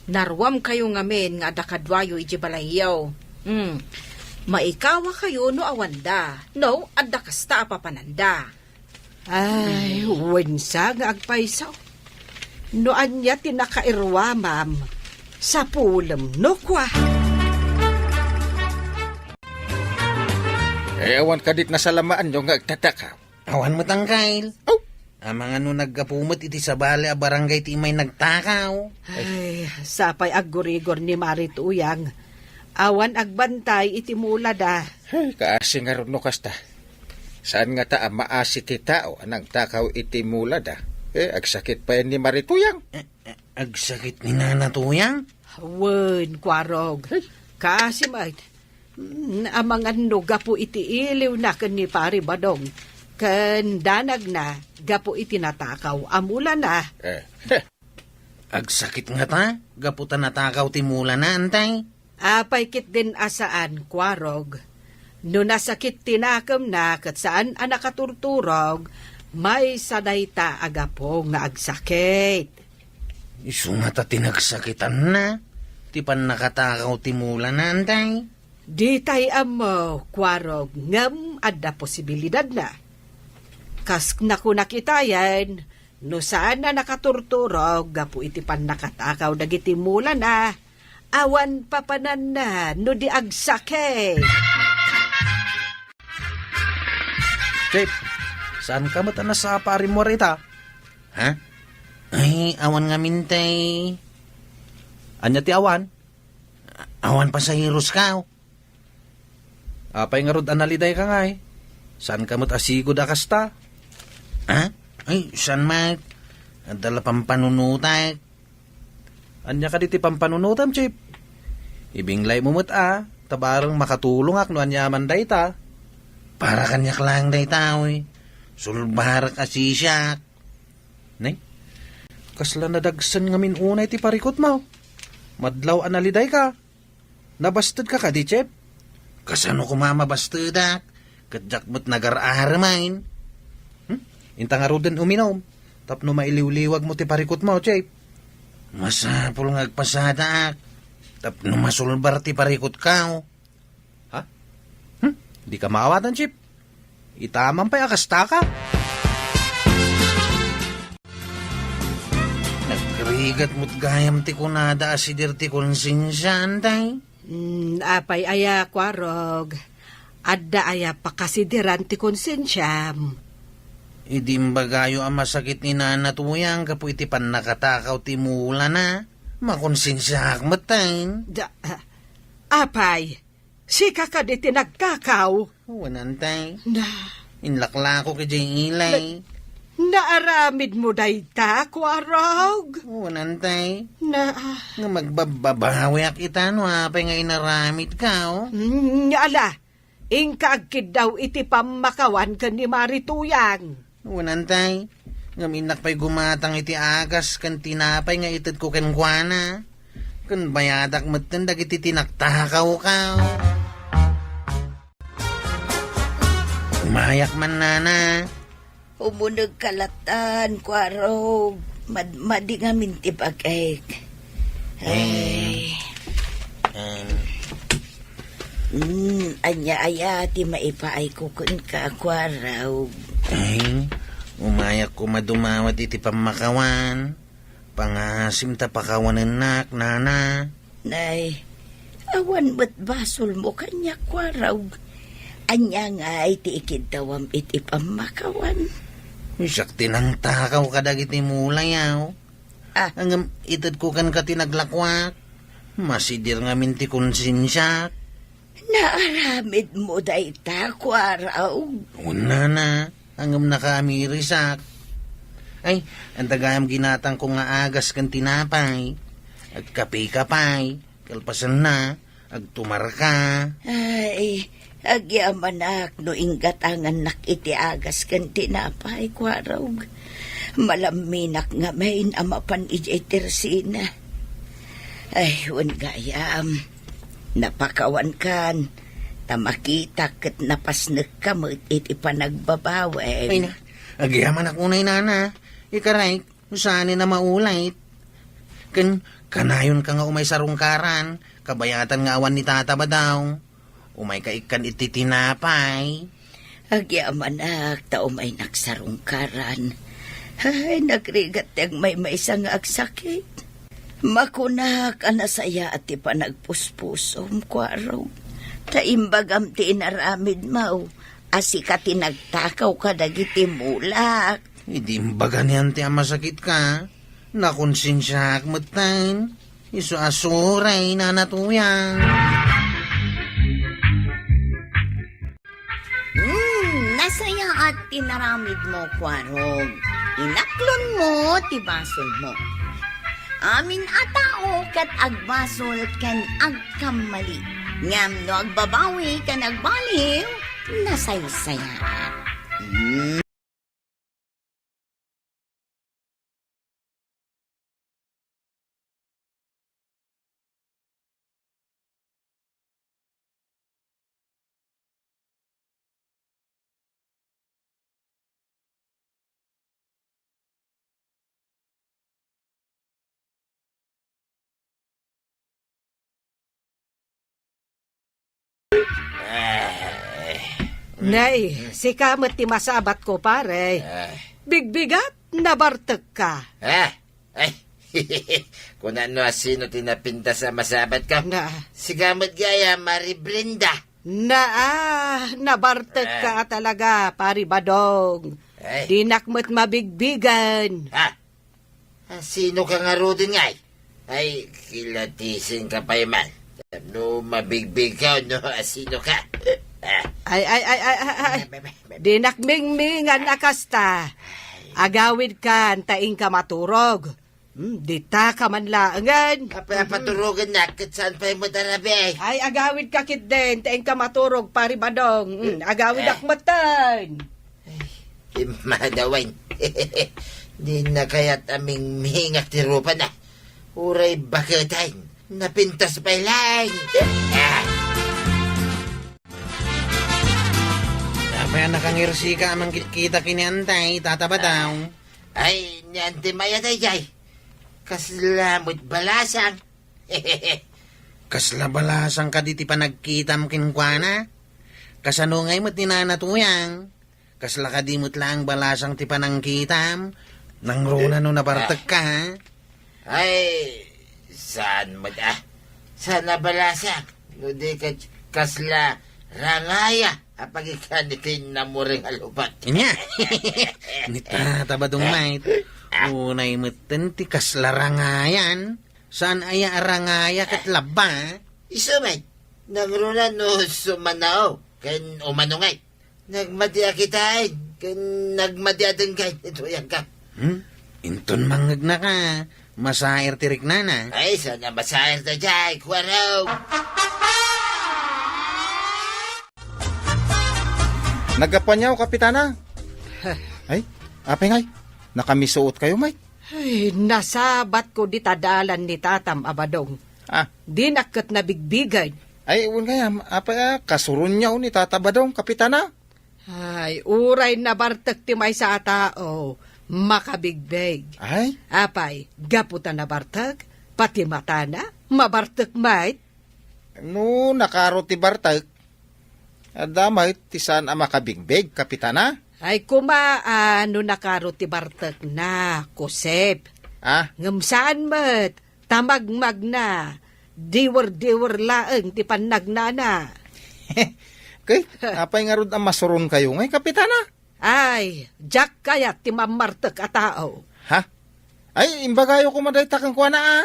Naruamkayo ngamin nga adda kaduayo idiay balayyo. Hmm. Maikawakayo no awanda, no adda kasta a papananda. Ay, wen sa nga agpayso. No ania ti nakairuamam, sapulem no kua. Eh, awan kadit nasalamaanyo nga agtatakaw? Awan met, Angkel. Oh! Amangan no naggapu met iti sabali a barangay ti immay nagtakaw. Ay, sapay aggurigor ni Mari Tuyang. Awan agbantay iti mulada. Ay, kaasi ngarud no kasta. Saan ngata a maasi ti tao a nagtakaw iti mulada? Eh, agsakit pay ni Mari Tuyang. Eh, eh, agsakit ni Nana Tuyang? Wen, Kuarog. Ay. Kaasi met. Mm, amangan no gapu iti iliwna ken ni Pari Badong, ken danagna gapu iti natakaw a mulana. Eh, heh. Agsakit ngata gapu ta natakaw ti mulana, Antay? Apay ketdin a saan, Kuarog? No nasakit ti nakemna ket saan a nakaturturog, maysa dayta a gapu nga agsakit. Isu ngata ti nagsakitanna ti pannakatakaw ti mulana, Antay? Ditay ammo, Kuarog, ngem adda posibilidadna. Kas nakunak itayen, no saan a nakaturturog gapu iti pannakatakaw dagiti mulana, awan papananna no di agsakit. Chief, saanka met a nasapa a rimmuar ita? Ha? Ay, awan ngamin tay. Ania ti awan? Awan pasaheroska. Apay ngarud a nalidayka ngay? Saanka met a sigud a kasta? Ha? Ay, saan met? Adda la pampanunotek. Ania kadi ti pampanunotam, Chief? Ibinglaymo met a, ta bareng makatulongak no aniaman dayta. Para kaniak laeng dayta, oy. Sulbarek a sisiak. Ne? Kasla nadagsen ngamin unay ti parikutmo. Madlaw a nalidayka. Nabastedka kadi, Chief? Kasano koma a mabastedak? Ket diak met nagar-aremen. Hmm? Inta ngaruden uminom, tapno mailiwliwagmo ti parikutmo, Chief. Masapul nga agpasadaak, tapno masulbar ti parikutko. Ha? Hmm? Dika maawatan, Chief. Ita man pay a kastaka. Nagrigat met gayam ti kunada a sidir ti konsensiam, tay? Hmm, apay aya, Kuarog? Adda aya pakasidiran ti konsensiam? Idi imbagayo a masakit ni Nana Tuyang gapu iti pannakatakaw ti mulana, makonsensiaak met, tay. Da, apay, sika kadi ti nagtakaw? Wen, tay. Na. Inlaklako idiay ilay. Na, naaramidmo dayta, Kuarog? Wen, tay. Na. Nga magbabbabawiak ita no apay nga inaramidko. Mm, ala, inka agkiddaw iti pammakawan ken ni Mari Tuyang. Wen, tay, ngem innak pay gumatang iti agas ken tinapay nga itedko kenkuana. Ken bayadak metten dagiti tinaktakawko. Umayak man, Nana. Umunegka latan, Kuarog. Madmadi ngamin ti bagik. Ay. Em. Mm, ania aya ti maipaayko kenka, Kuarog? Ay, umayak koma dumawat iti pammakawan. Pangasim ta pakawanennak, Nana. Nay, awan met basolmo kaniak, Kuarog. Ania ngay ti ikiddawam iti pammakawan? Siak ti nangtakaw kadagiti mulayaw. Ah. Ngem itedko kenka ti naglakuak. Masidir ngamin ti konsensiak. Naaramidmo dayta, Kuarog? Wen, Nana, ngem nakaamirisak. Ay, anta gayam ginatangko nga agas ken tinapay. Agkapeka pay, kalpasanna, agtumarka. Ay, agyamanak no inggatangannak iti agas ken tinapay, Kuarog. Malamminak ngamin a mapan idiay tersina. Ay, wen gayam. Napakawankan, ta makitak ket napasnekka met iti panagbabawem. Ay na, agyamanak unay, Nana. Ikarayk, no saanen a maulay. Ken, kanayonka nga umay sarungkaran, kabayatan nga awan ni Tata Badaw. Umayka ikkan iti tinapay. Agyamanak ta umaynak sarungkaran. Ay, nagrigat ti agmaymaysa nga agsakit. Makunak a nasayaat ti panagpuspusom, Kuarog. Ta imbagam ti inaramidmo, a sika ti nagtakaw kadagiti mulak. Idi imbaga niyan ti a masakitka, nakonsensiaak metten. Isu a suray, Nana Tuyang. Hmm, nasayaat ti naramidmo, Kuarog. Inaklonmo ti basolmo. Amin a tao ket agbasol ken agkammali. Ngem no agbabawi ken agbaliw, nasaysayaat. Hmm. Ay. Nay, sika met ti masabatko, pare. Ay. Bigbigat, nabartekka. Ah, ay. Kunano a sino ti napintas a masabatko? Na. Sika met gayam, Mari Brenda. Na, ah, nabartekka a talaga, Pari Badong. Ay. Dinak met mabigbigen. Ha? Asino ka ngaruden ngay? Ay, kilatisenka pay man. No mabigbigkaw, no asino ka. Ah. Ay, ay, ay, ay, ay, ay. Dinak mingmingan a kasta. Agawidkan ta inka maturog. Hmm, dita ka man laengen. Apay a paturogennak ket saan pay met a rabii? Ay, agawidka ketdin ta inka maturog, Pari Badong. Hmm, agawidak metten. Ay, immadawen. Dina kayat a mingmingak ti rupana. Uray baketen. Napintas pay laeng. Ah. Apay a nakangirsika a mangkitkita ken ni Antay, Tata Badong? Ay, ni Antay met daydiay. Kasla met balasang. Kasla balasang kadi ti panagkitam kenkuana? Kasano ngay met ni Nana Tuyang? Kasla kadi met laeng balasang ti panangkitam? Nangruna no nabartek ka, ha? Ay, saan met, ah? Saan a balasang? No di ket kasla rangaya a pagikkan iti namuring a lupat. Inya. Ni Tata Badong met. Unay metten ti kasla rangayan. Saan aya a rangaya ket labba? Isu met. Nangruna no sumanao ken umano ngay. Nagmadi a kitaen, ken nagmadi a denggen, itoy agka. Hmm? Inton mangngegna ka, masaer ti riknana. Ay, saan a masaer daydiay, kuarog. Naggapuanyo, Kapitana. Ay, apay ngay, nakamisuot kayo, met? Ay, nasabat ko dita dalan ni Tatam a Badong. Ah. Dinak ket nabigbigen. Ay, wen gayam, apay a, kasuronyo ni Tata Badong, Kapitana? Ay, uray nabartek ti maysa a tao, makabigbeg. Ay? Apay, gapu ta nabartek, pati matana, mabartek met. No, nakaro ti bartek. Adda met ti saan a makabigbeg, Kapitana? Ay, kuma, ah, no nakaro ti bartekna, Kusep. Ah? Ngem saan met, ta magmagna, diwer-diwer laeng ti pannagnana. Ket, apay ngarud a masuronkayo ngay, Kapitana? Ay, diak kayat ti mammartek a tao. Ha? Ay, imbagayo koma dayta kenkuana, a?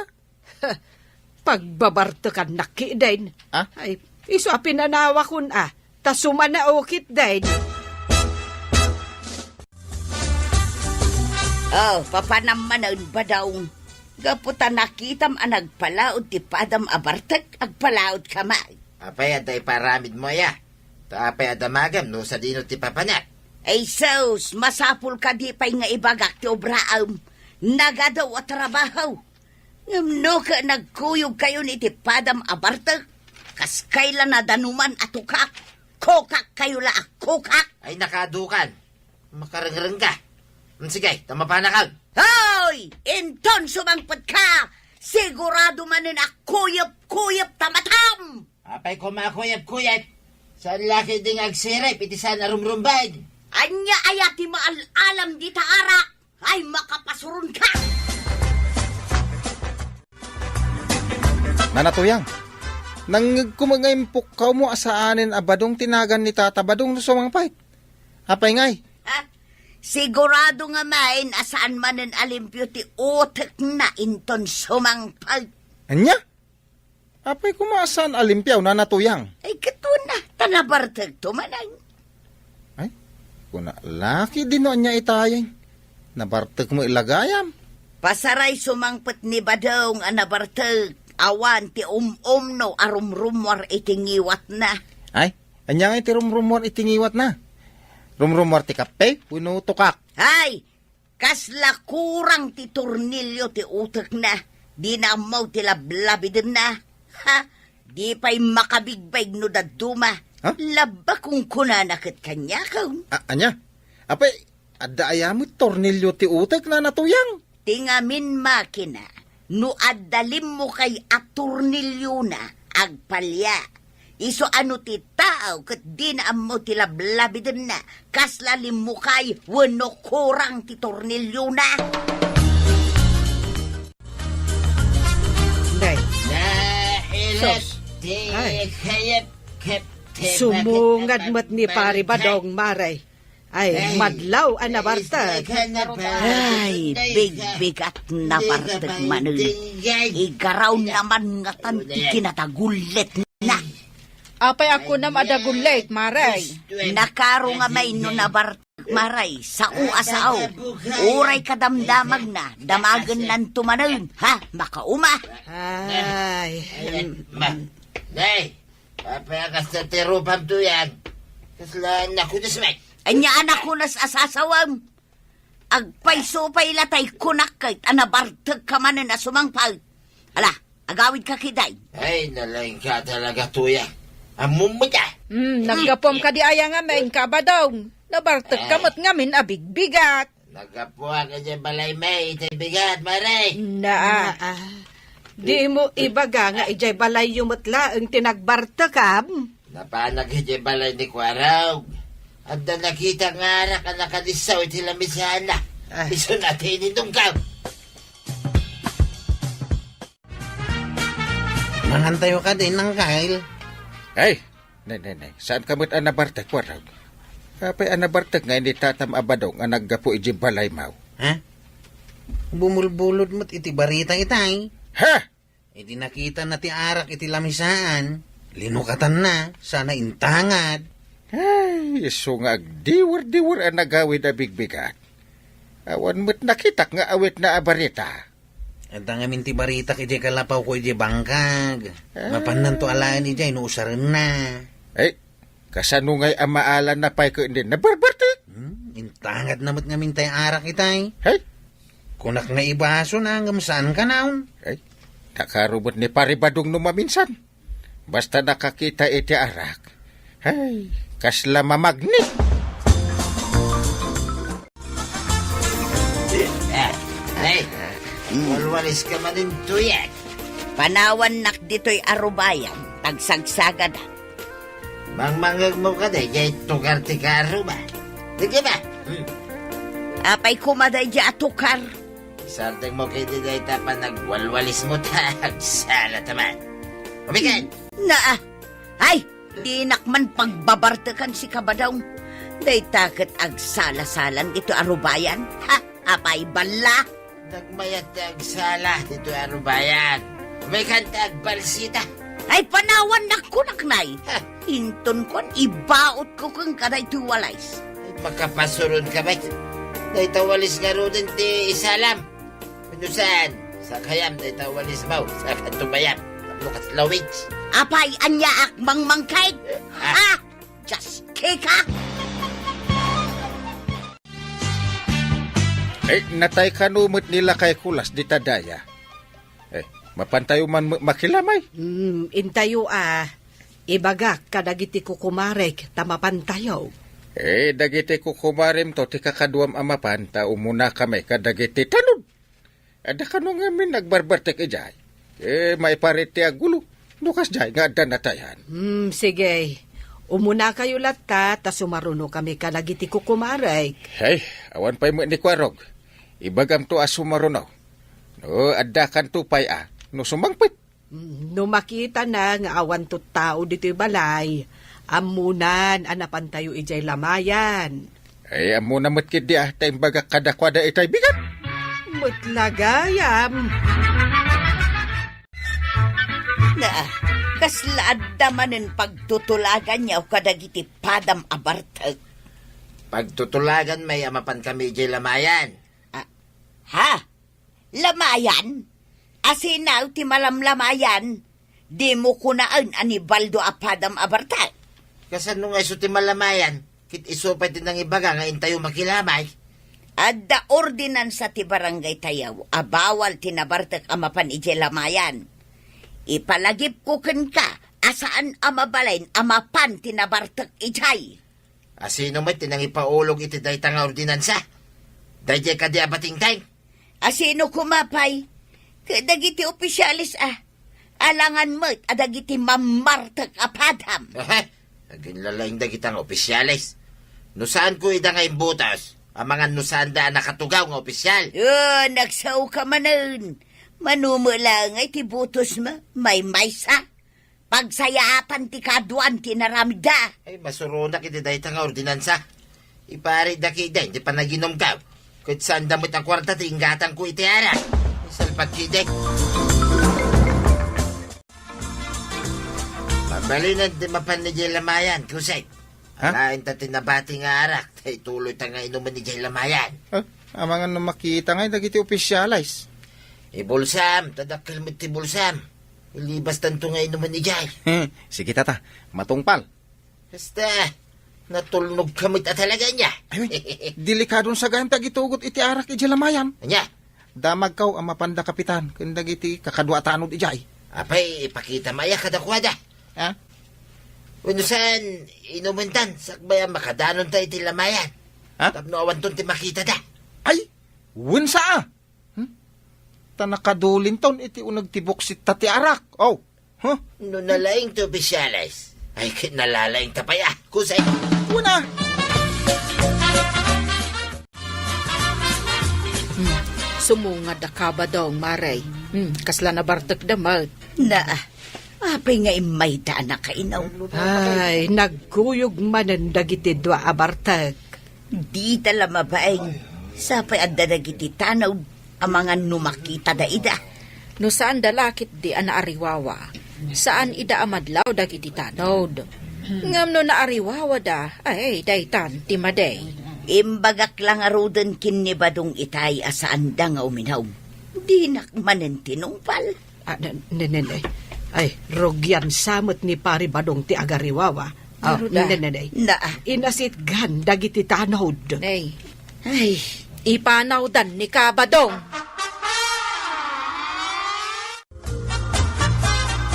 Pagbabartekannak ketdin. Ah? Ay, isu a pinanawakon, a, ta sumanao ketdin. Oh, papanam manen, Badong. Gapu ta nakitam a nagpalaod ti padam a bartek, agpalaodka met. Apay adda iparamidmo, aya? Ta apay a damagem no sadino ti papanak? Ay sus, masapul kadi pay nga ibagak ti obraem. Nagadu a trabaho. Ngem no ket nagkuyogkayon iti padam a bartek, kas kayla nadanuman a tukak, kukakkayo la a kukak. Ay, nakadukan. Makarengreng ka. Mm, sige, ta mapanakag. Hoy! Inton sumangpet ka, sigurado manen a kuyep-kuyep ta matam! Apay koma a kuyep-kuyep? Saan la ketdi nga agsirip iti saan a rumrumbeng? Ania aya ti maal-alam dita arak? Ay, makapasuron ka! Nana Tuyang, nangngegko met nga impukkawmo a saanen a Badong ti nagan ni Tata Badong no sumangpet. Apay ngay? Ha? Sigurado nga main a saan manen a limpio ti utekna inton sumangpet. Ania? Apay koma a saan a limpio, Nana Tuyang? Ay, ket kuna, ta nabartekto manen. Ay, kuna, laki dino ania itayen. Nabartek met la gayam. Pasaray sumangpet ni Badong a nabartek, awan ti um-umno a rumrummuar iti ngiwatna. Ay, ania ngay ti rumrummuar iti ngiwatna? Rumrummuar ti kape wenno tukak? Ay, kasla kurang ti tornilio ti utekna, dina ammo ti lablabidenna. Ha? Di pay makabigbeg no dadduma. Ha? Labba kunkunana ket kaniaken. A-, ania? Apay, adda aya met tornilio ti utek, Nana Tuyang? Ti ngamin makina, no adda limmukay a torniliona, agpalia. Isu a no ti tao ket dina ammo ti lablabidenna, kasla limmukay wenno kurang ti torniliona. Nay. Nailet Sus. Ti Ay. Kayep-kep ti Sumungad bakit met ni Pari Badong, maray. Ay, madlaw a nabartek. Ay, bigbigat nabartek manen. Igaraw naman ngatan ti kinadagulletna. Apay a kunam a dagullet, Maray? Nakaro nga mainno nabartek, Maray, sao a sao. Uray kadamdamagna, damagennanto manen, ha? Makauma. Ay, em, Ma, em. Nay, apay a kasta ti rupam tuyan? Kasla nakudas met. Ania a nakunas a sasawem? Agpayso pay la tay kunak ket a nabartek ka manen a sumangpet. Ala, agawid ka kiday. Ay, nalaing ka talaga, tuya. Ammom met a. Hmm, naggapuam kadi aya ngamin, Kabadong. Nabartek ka met ngamin a bigbigat. Naggapuak idiay balay met, itay bigat, Maray. Naa. Di mo ibaga nga idiay balayyo met laeng ti nagbartekam? Napanak idiay balay ni Kuarog. Adda nakita nga arak a nakadissaw iti lamisana. Ah. Isu na ti inidongkaw. Mangantayo kadi, Nangkail. Ay, nay, nay, nay. Saan ka met a nabartek, Kuarog? Apay a nabartek nga initatam a badong a naggapu idiay balaymaw? Ha? Bumulbulod met iti barita itay. Ha? Idi nakitana ti arak iti lamisaan, linukatanna, sana intangad. Ay, isu nga agdiwer-diwer a nagawid a bigbigat. Awan met nakitak nga awitna a barita. Adda ngamin ti baritak idiay kalapawko idiay bangkag. Ah. Mapannanto alaen idiay no usarenna. Ay, kasano ngay a maalanna pay ket indi nabarbartek? Hmm, intangadna met ngamin tay arak itay. Hay? Kunak nga ibasona ngem saan kanayon. Ay, nakaro met ni Pari Badong no maminsan. Basta nakakita iti arak. Hay, kasla mamagni. Ah, ay, walwalis ka manen, tuyak. Panawannak ditoy a rubayan, agsagsagada. Mangmangegmo kadi, jay tukar ti karuba. Di ba? Hmm. Apay koma daydi a tukar? Isardengmo kadi dayta panagwalwalismo ta agsala ta man. Umikan! Naa! Ay! Dinak man pagbabartekan si Kabadong. Dayta ket agsala-salan ditoy a rubayan. Ha? Apay balla? Nagmayat ti agsala ditoy a rubayan. Umikan ta agbalsita. Ay, panawannak kunak, nay. Ha? Inton kuan, ibaotko kenka daytoy walis. Ay, makapasuron ka met. Dayta walis ngaruden ti isalam. No saan, sakayam dayta walismaw, saka tumayam. Tapno kasla witch. Apay, aniaak mangmangkeg? Ah. Ha? Just kick, ha? Eh, natay kano met ni Lakay Kulas dita daya? Eh, mapantayo man ma-, makilamay? Hmm, intayo a. Ibagak kadagiti kukumarek ta mapantayo. Eh, dagiti kukumarem to ti kakaduam a mapan ta umunakami kadagiti tanod. Adda kano ngamin nagbarbartek idiay. Eh, maiparit ti aggulo. No kasdiay nga adda natayan. Hmm, sige. Umunakayo latta ta sumarunokami kadagiti kukumarek. Hey, awan pay met ni Kuarog. Ibagamto a sumaruno. No, adda kanto pay a. No sumangpet. Mm, no makitana nga awanto tao ditoy balay, ammonan a napantayo idiay lamayan. Ay, ammona met ketdi a, ta imbagak kadakuada itay bigat. Met la gayam. Na, kasla adda manen pagtutulaganyo kadagiti padam a bartek? Pagtutulagan met a mapankami idiay lamayan. Ah, ha? Lamayan? Asino ti malamlamayan? Dimo kunaen a ni Baldo a padam a bartek. Kasano nga isu ti malamayan? Ket isu pay ti nangibaga nga intayo makilamay. Adda ordinansa ti barangay tayo a bawal ti nabartek a mapan idiay lamayan. Ipalagipko kenka a saan a mabalin a mapan ti nabartek idiay. Asino met ti nangipaulog iti dayta nga ordinansa? Daydiay kadi a batingteng? Asino koma pay? Ket dagiti opisyales a. Alangan met a dagiti mammartek a padam. Aha, aginlalaing dagita nga opisyales. No saanko ida nga imbutos, amangan no saanda a nakatugaw nga opisyal. O, nagsaoka manen. Mano met laeng ti butosmo, maymaysa. Pagsayaatan ti kaduan ti inaramidda. Ay, masuronak iti dayta nga ordinansa. Iparitda ketdin ti panaginumko. Ket saanda met a kuarta ti inggatangko iti arak. Isalpag ketdin. Mabalinen ti mapan idiay lamayan, Kusay. Ha? Alaenta ti nabati nga arak, ta ituloyta nga inumen idiay lamayan. Ah, amangan no makita ngay dagiti opisyales. Ibulsam, ta dakkel met ti bulsam. Ilibastanto nga inumen idiay. Sige, tata. Matungpal. Basta, natulnogka met a talaga ania. Ay, wen, delikadon sagayan ti agitugot iti arak idiay lamayan. Ania? Damagkaw a mapanda kapitan ken dagiti kakadua a tanod idiay. Apay, ipakitam aya kadakuada? Ha? Wenno saan, inumentan, sakbay a makadanonta iti lamayan. Ha? Tapno awanton ti makitada. Ay, wen sa a. Hmm? Ta nakadulinton iti uneg ti buksitta ti arak. Oh. Huh? No nalaing ti opisyales, ay ket nalalaingta pay a. Kusay. Kuna. Hmm. Sumungad a kabadong, Mare. Hmm. Kasla nabartekda met. Na, apay nga immayda a nakainom? Ay, nagkuyog manen dagiti dua a bartek. Dita la mabain. Sapay adda dagiti tanod, amangan no makitada ida. No saanda la ketdi a naariwawa, saan ida a madlaw dagiti tanod. Ngem no naariwawada, ay, daytan ti madi. Imbagak la ngaruden ken ni Badong itay a saanda nga uminom. Dinak manen tinungpal. Ah, ne-, ne-, ne-, ne. Ay, rugian sa met ni Pari Badong ti agariwawa. Ah, Garuda. Ne-, ne-, ne. Na, ah. Inasitgan dagiti tanod. Nay. Ay. Ipanawdan ni Kabadong.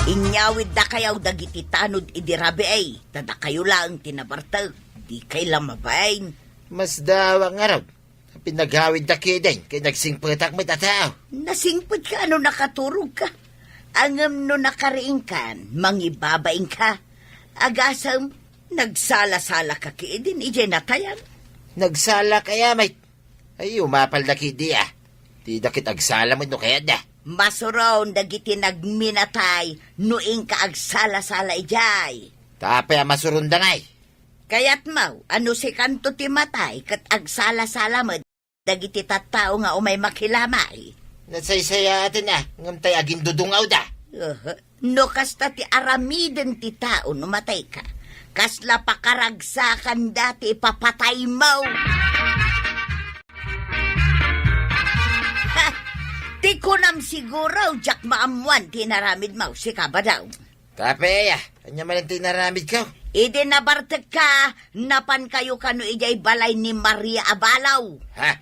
Inyawidda kayaw dagiti tanod idi rabii, ta dakayo laeng ti nabartek. Dikay la mabain. Masdaawak ngarud. Pinaghawidda ketdin, ket nagsingpetak met a tao. Nasingpetka no nakaturogka. Ngem no nakariingkan, mangibabainka. Agasem, nagsala-salaka ketdin idiay natayan. Nagsalak aya met? Ay, umapalda ketdi a. Ti da ket agsala met no kayatda. Masuron dagiti nagminatay no inka agsala-sala idiay. Ta apay a masuronda ngay? Kayatmo a no sikanto ti matay ket agsala-sala met dagiti tattao nga umay makilamay? Nasaysayaaten a, ngem tay agindudungawda. Aha. No kasta ti aramiden ti tao no matayka, kasla pakaragsakanda ti ipapataymo. Ha! Ti kunam siguro, diak maammoan ti inaramidmo, sika, Badong. Tapay aya, ania manen ti inaramidko? Idi nabartekka, napankayo kano idiay balay ni Maria Abalaw. Ha?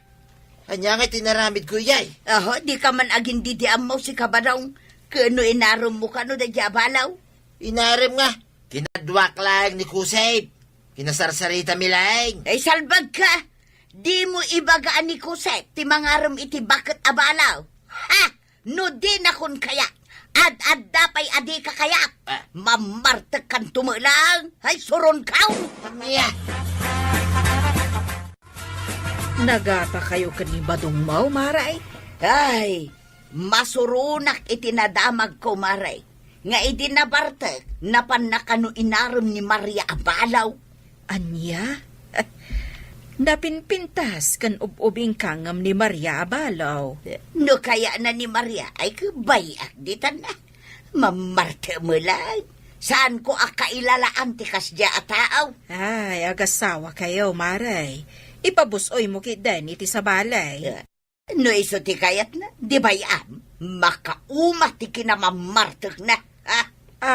Ania ngay ti inaramidko idiay? Aho, dika man agindidiammo, sika, Badong. Ket no inaremmo kano daydiay a balaw? Inarem nga, kinaduak laeng ni Kusep. Kinasarsarita mi laeng. Ay, salbagka! Dimo ibaga a ni Kusep ti mangarem iti baket a balaw. Ha! No dinakon kayat, ad-adda pay a dika kayat. Ah. Mamartekkanto met laeng. Ay, suronkaw! Ania? Nagatakayo ken ni Badongmo, Mare? Ay, masuronak iti nadamagko, Mare, nga idi nabartek, napanna kano inarem ni Maria Abalaw. Ania? Napinpintas ken ub-ubingka ngem ni Maria Abalaw. No kayatna ni Maria, ay, kabay-ak ditan. Mamartek met laeng. Saanko a kailalaan ti kasdiay a tao. Ay, agasawakayo, Mare. Ipabus-oymo ketdin iti sabali. No isu ti kayatna, di bay-am, makauma ti kinamammartekna, ha?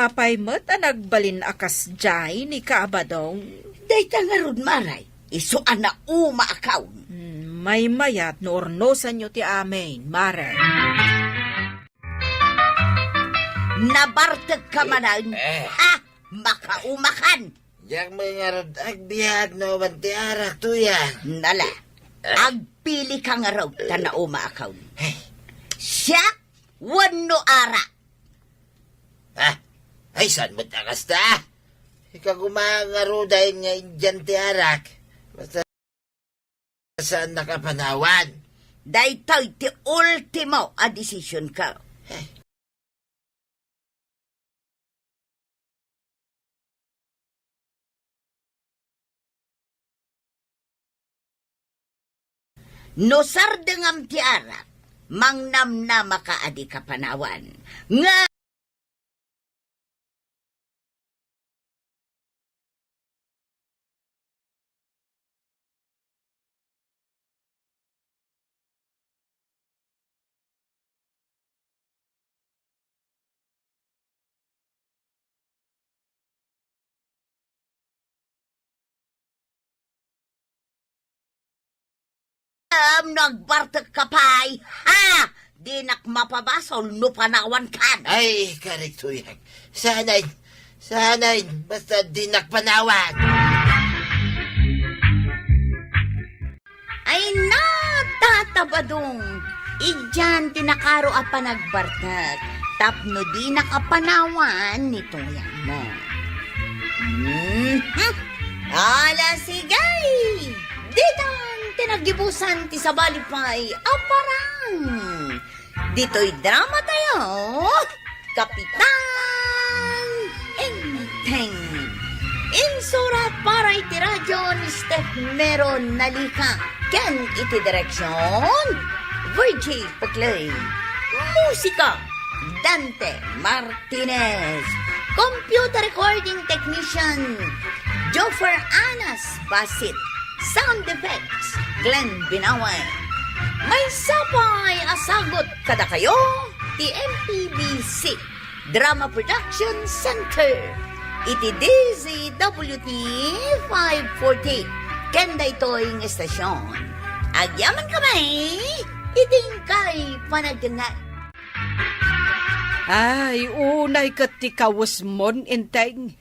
Apay met a nagbalin a kasdiay ni Kabadong? Dayta ngarud, Mare, isu a nauma a kaon. Hmm, maymayat no urnosanyo ti amin, Mare. Nabartekka manen, eh, ha? Makaumakan! Diak met ngarud agbiag no awan ti arak, Tuya. Nala, eh, agpilika ngarud ta nauma a kaon. Eh. Siak wenno arak? Ah, ay, saan met a kasta? Ikagumaak ngarud nga idian ti arak. Basta saannak a panawan. Daytoy ti ultimo a desisionko. Eh. No sardengam ti arak, mangnamnamaka a dika panawan. Nga Am, nagbartek ka pay, ha? Dinak mapabasol no panawankan. Ay, karituyag. Sanay, sanay, basta dinak panawan. Ay na, Tata Badong, idian ti nakaro a panagbartek tapno dinak a panawan ni tuyang mo. Mhm. Ala, sige! Ditan ti naggibusan ti sabali pay a parang. Ditoy drama tayo, Kapitan Enteng. Insurat para iti radyo ni Steph Meron Nalika ken iti direksyon, Virgie Paclay. Musika, Dante Martinez. Computer recording technician, Joffer Anas Basit. Sound effects, Glenn Binawe. Maysa pay a sagut kadakayo ti M P B C Drama Production Center iti D Z W T five forty ken daytoy nga estasyon. Agyaman kami iti inkay panagdengngeg. Ay, unay ket ti kawesmon, Enteng.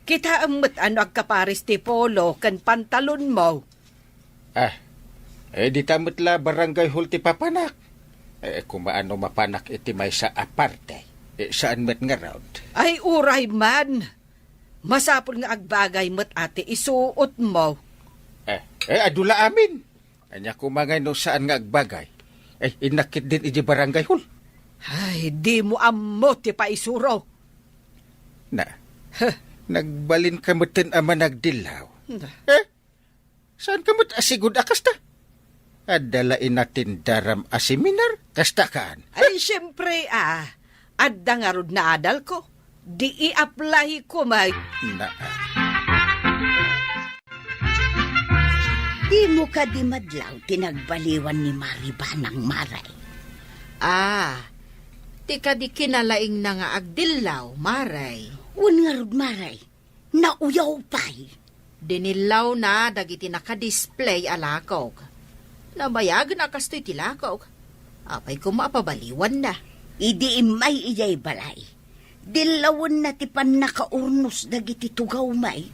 Kitaem met a no agkapares ti polo ken pantalonmo. Ah, eh, dita met la barangay hall ti papanak. Eh, koma a no mapanak iti maysa a parte. Eh, saan met ngarud? Ay, uray man. Masapul nga agbagay met a ti isuotmo. Eh, eh, adu la amin. Ania koma ngay no saan nga agbagay? Eh, innak ketdin iti barangay hall. Ay, dimo ammo ti paisuro. Na, Huh. Nagbalinka metten a managdillaw. Na. Eh? Saanka met a sigud a kasta? Adda la inatendaram a seminar, kasta kaan? Ay, siempre, ah. Adda ngarud naadalko. Di i-apply ko, may. Na. Dimo kadi madlaw ti nagbaliwan ni Mari Banang, Mare? Ah, ti kadi kinalaingna nga agdillaw, Mare. Wen ngarud, Mare. Nauyaw pay. Dinillawna dagiti naka-display a lakog. Nabayagna a kastoy ti lakog. Apay koma a pabaliwanna? Idi immay idiay balay, dillawenna ti pannakaurnos dagiti tugaw, may.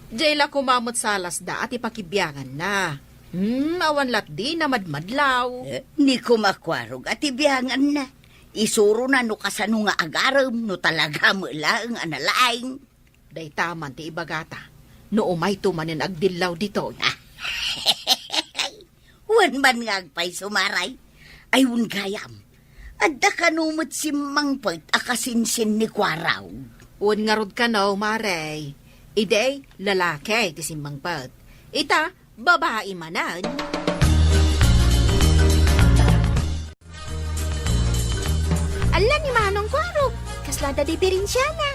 Diay la koma met salasda a ti pakibianganna. Hmm, awan latdi namadmadlaw. Eh, ni koma Kuarog a ti bianganna. Isurona no kasano nga agarem, no talaga met laeng a nalaing. Dayta man ti ibagata, no umayto manen agdillaw ditoy. Wen man nga agpayso, Mare. Ay, wen gayam. Adda kano met simmangpet a kasinsin ni Kuarog? Wen ngarud kano, Mare. Idi, lalaki ti simmangpet. Ita, babai manen. Alla ni Manong Kuarog, kasla da diferensiana?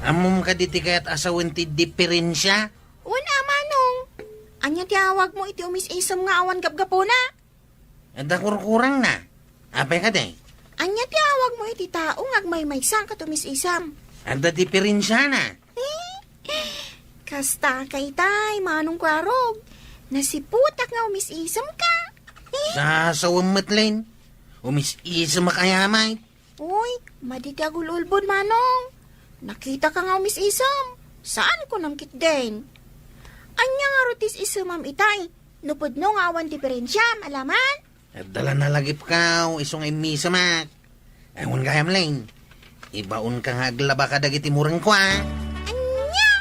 Ammom kadi ti kayat a sawen ti diferensia? Wen a, Manong. Ania ti awagmo iti umis-isem nga awan gapgapuna? Adda kurkurangna. Apay kadi? Ania ti awagmo iti tao nga agmaymaysa ket umis-isem? Adda diferensiana. Eh, kasta ka itay, Manong Kuarog. Nasiputak nga umis-isemka. Eh. Sasawem met, Len. Umis-isemak aya met. Uy, madi ti agul-ulbod, Manong. Nakitaka nga umis-isem. Saan ko nangkitdin. Ania ngarud ti is-isemam itay? No pudno nga awan diferensiam, alaman? Adda la nalagipkaw, isu nga immisemak. Ay, wen gayam, Len. Ibaonka nga aglaba kadagiti murengko, a. Ania?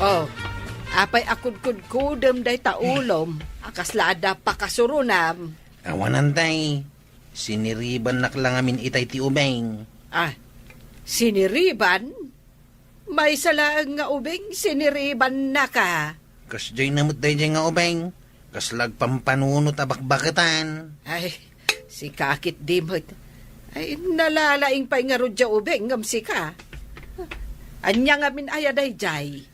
Oh, apay a kudkudkudem dayta ulom, a kasla adda pakasurunam? Awanan tay, siniribannak la ngamin itay ti ubing. Ah, siniriban? Maysa laeng nga ubing, siniribannaka. Kasdiay na met daydiay nga ubing, kasla agpampanunot a bakbaketan. Ay, sika ketdi met. Ay, nalalaing pay ngarud diay ubing ngem sika. Ania ngamin aya daydiay?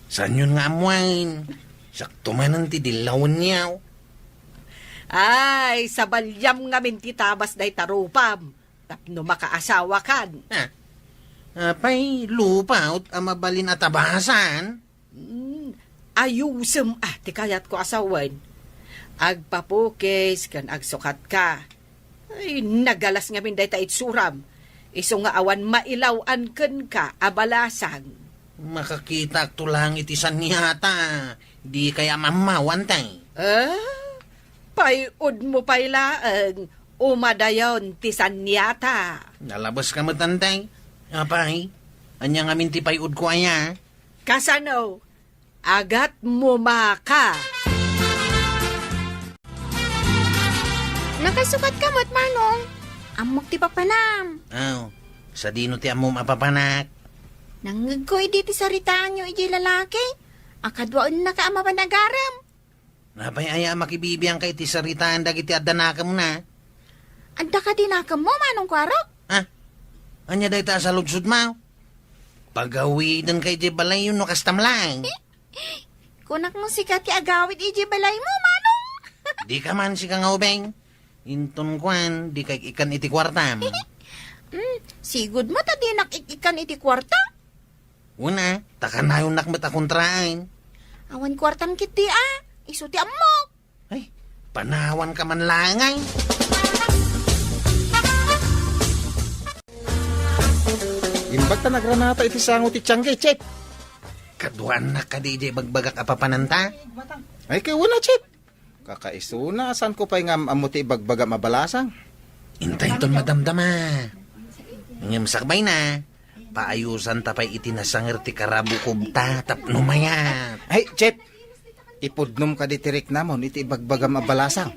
Saanyon nga ammoen? Siakto manen ti dillawenyo. Ay, sabaliam ngamin ti tabas dayta rupam tapno makaasawakan. Ah, apay, lupaw a mabalin a tabasan? Hmm, ayusem a ti kayatko a sawen. Agpapukis ken agsukatka. Ay, nagalas ngamin dayta itsuram. Isu nga awan mailaw-an kenka a balasang. Makakitaakto laeng iti saniata. Di kaya mammawan tay? Ah? Pay-udmo pay laeng, umadayon ti saniata. Nalabeska met, tay. Apay, ania ngamin ti pay-udko aya? Kasano? Agatmo maka. Nakasukat ka met, Manong. Ammok ti papanam. Aw, sadino ti ammom a papanak? Nangngegko idi ti saritaanyo idiay lalaki. Akaduaennaka a mapan agarem. Apay aya a makibibiangka iti saritaan dagiti adda nakemna? Adda kadi nakemmo, Manong Kuarog? Ah, ania dayta a saludsodmo? Pagawidenka idiay balayyo no kastam laeng. Kunak no sika ti agawid idiay balaymo, Manong. Dika man sika nga ubing. Inton kuan, dika ik-ikkan iti kuartam. Hmm, sigud met a dinak ik-ikkan iti kuarta? Wen a, ta kanayonnak met a kontraen. Awan kuartam ketdi a, isu ti ammok. Ay, panawanka man laeng ay. Imbag ta nagranata iti sango ti tiangge, Chep. Kaduaannak kadi idiay ibagbagak a papananta? Ay, kay wen a, Chep. Kakaisuna, saanko pay nga am-ammo ti ibagbagam a balasang. Intay inton madamdama. Ngem sakbayna, paayusanta pay iti nasanger ti karabukobta tapno mayat. Ay, Chep! Ipudnom kadi ti riknamon iti ibagbagam a balasang.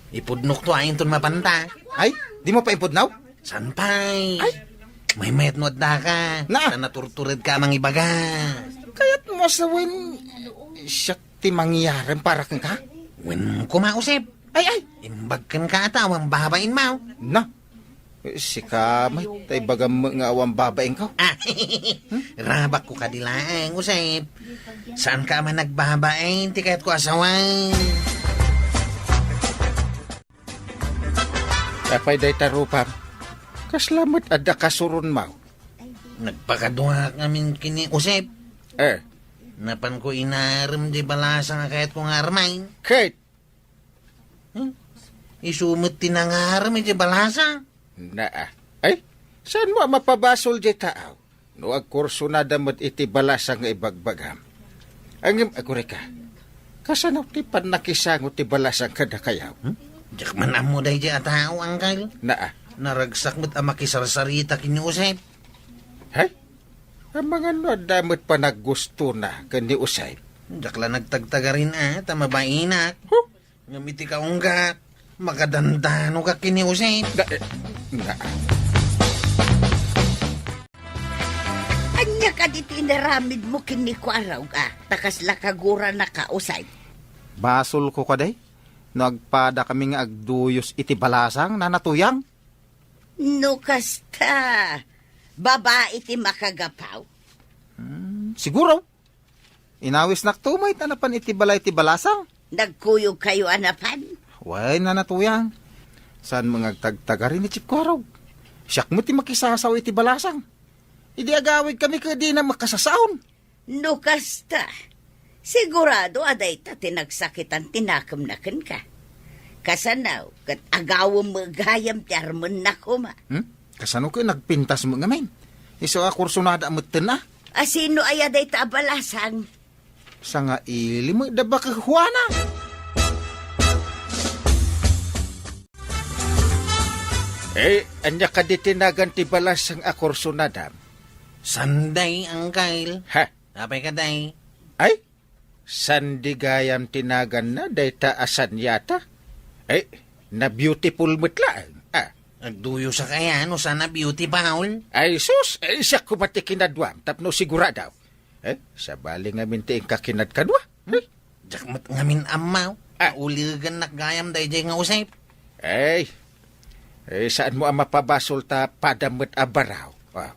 Ipudnokto a inton mapanta. Ay, dimo pay ipudnaw? Saan pay? Ay. Maymayat no addaka. Na. Ta naturturedka a mangibaga. Kayatmo a sawen, siak ti mangyarem para kenka? Wen koma, Usep. Ay, ay. Imbag kenka a tao a babainmo. Na. Sika met, ta ibagam met nga awan babainko. Ah, rabakko kadi laeng, Usep. Saanka a managbabain ti kayatko a sawen. Apay dayta rupam? Kasla met adda kasuronmo? Nagpakaduaak ngamin ken ni Usep. Eh. Napanko inarem ti balasang a kayatko nga armen. Ket? Hmm? Isu met ti nangarem iti balasang. Naa. Ay, saanmo a mapabasol diay taaw? No agkursonada met iti balasang nga ibagbagam. Ngem agurayka, kasano ti pannakisango ti balasang kadakayaw? Hmm? Diak man ammo daydiay a tao, Angkel. Naa. Naragsak met a makisarsarita ken ni Josep. Hay? Amangan no adda met panaggustona ken ni Josep? Diak la nagtagtagarin a, ta mabainak. Huh? Ngem iti kaunggak, makadandanogak ken ni Josep. Da-, eh, na. Ania kadi ti inaramidmo ken ni Kuarog a ta kasla kaguranaka, Josep? Basolko kadi no agpadakami nga agduyos iti balasang, Nana Tuyang? No kasta, babai ti makagapaw. Hmm, siguro. Inawisnakto met a napan iti balay ti balasang. Nagkuyogkayo a napan? Wen, Nana Tuyang. Saanmo nga agtagtagari ni Chip Kuarog? Siak met ti makisasao iti balasang. Idi agawidkami ket dina makasasaon. No kasta, sigurado a dayta ti nagsakitan ti nakemna kenka. Kasano ket agawem met gayam ti armenna koma. Hmm? Kasano ket nagpintas met ngamin? Isu a kursonada metten a. A sino aya dayta a balasang? Sangaili met da baket Juana. Eh, ania kadi ti nagan ti balasang a kursonadam? Sunday, Angkel. Ha? Apay kadi? Ay, Sandy gayam ti naganna dayta a saniata. Ay, na-beautiful met laeng. Ah. Agduyosak aya no saan a beautiful? Ay, sus, ay, siak koma ti kinaduam tapno sigurado. Eh, sabali ngamin ti inka kinadkadua. Hmm? Eh? Diak met ngamin ammo. Ah. Uligennak gayam daydiay nga usep. Eh, eh, saanmo a mapabasol ta padam met a baraw? Ah.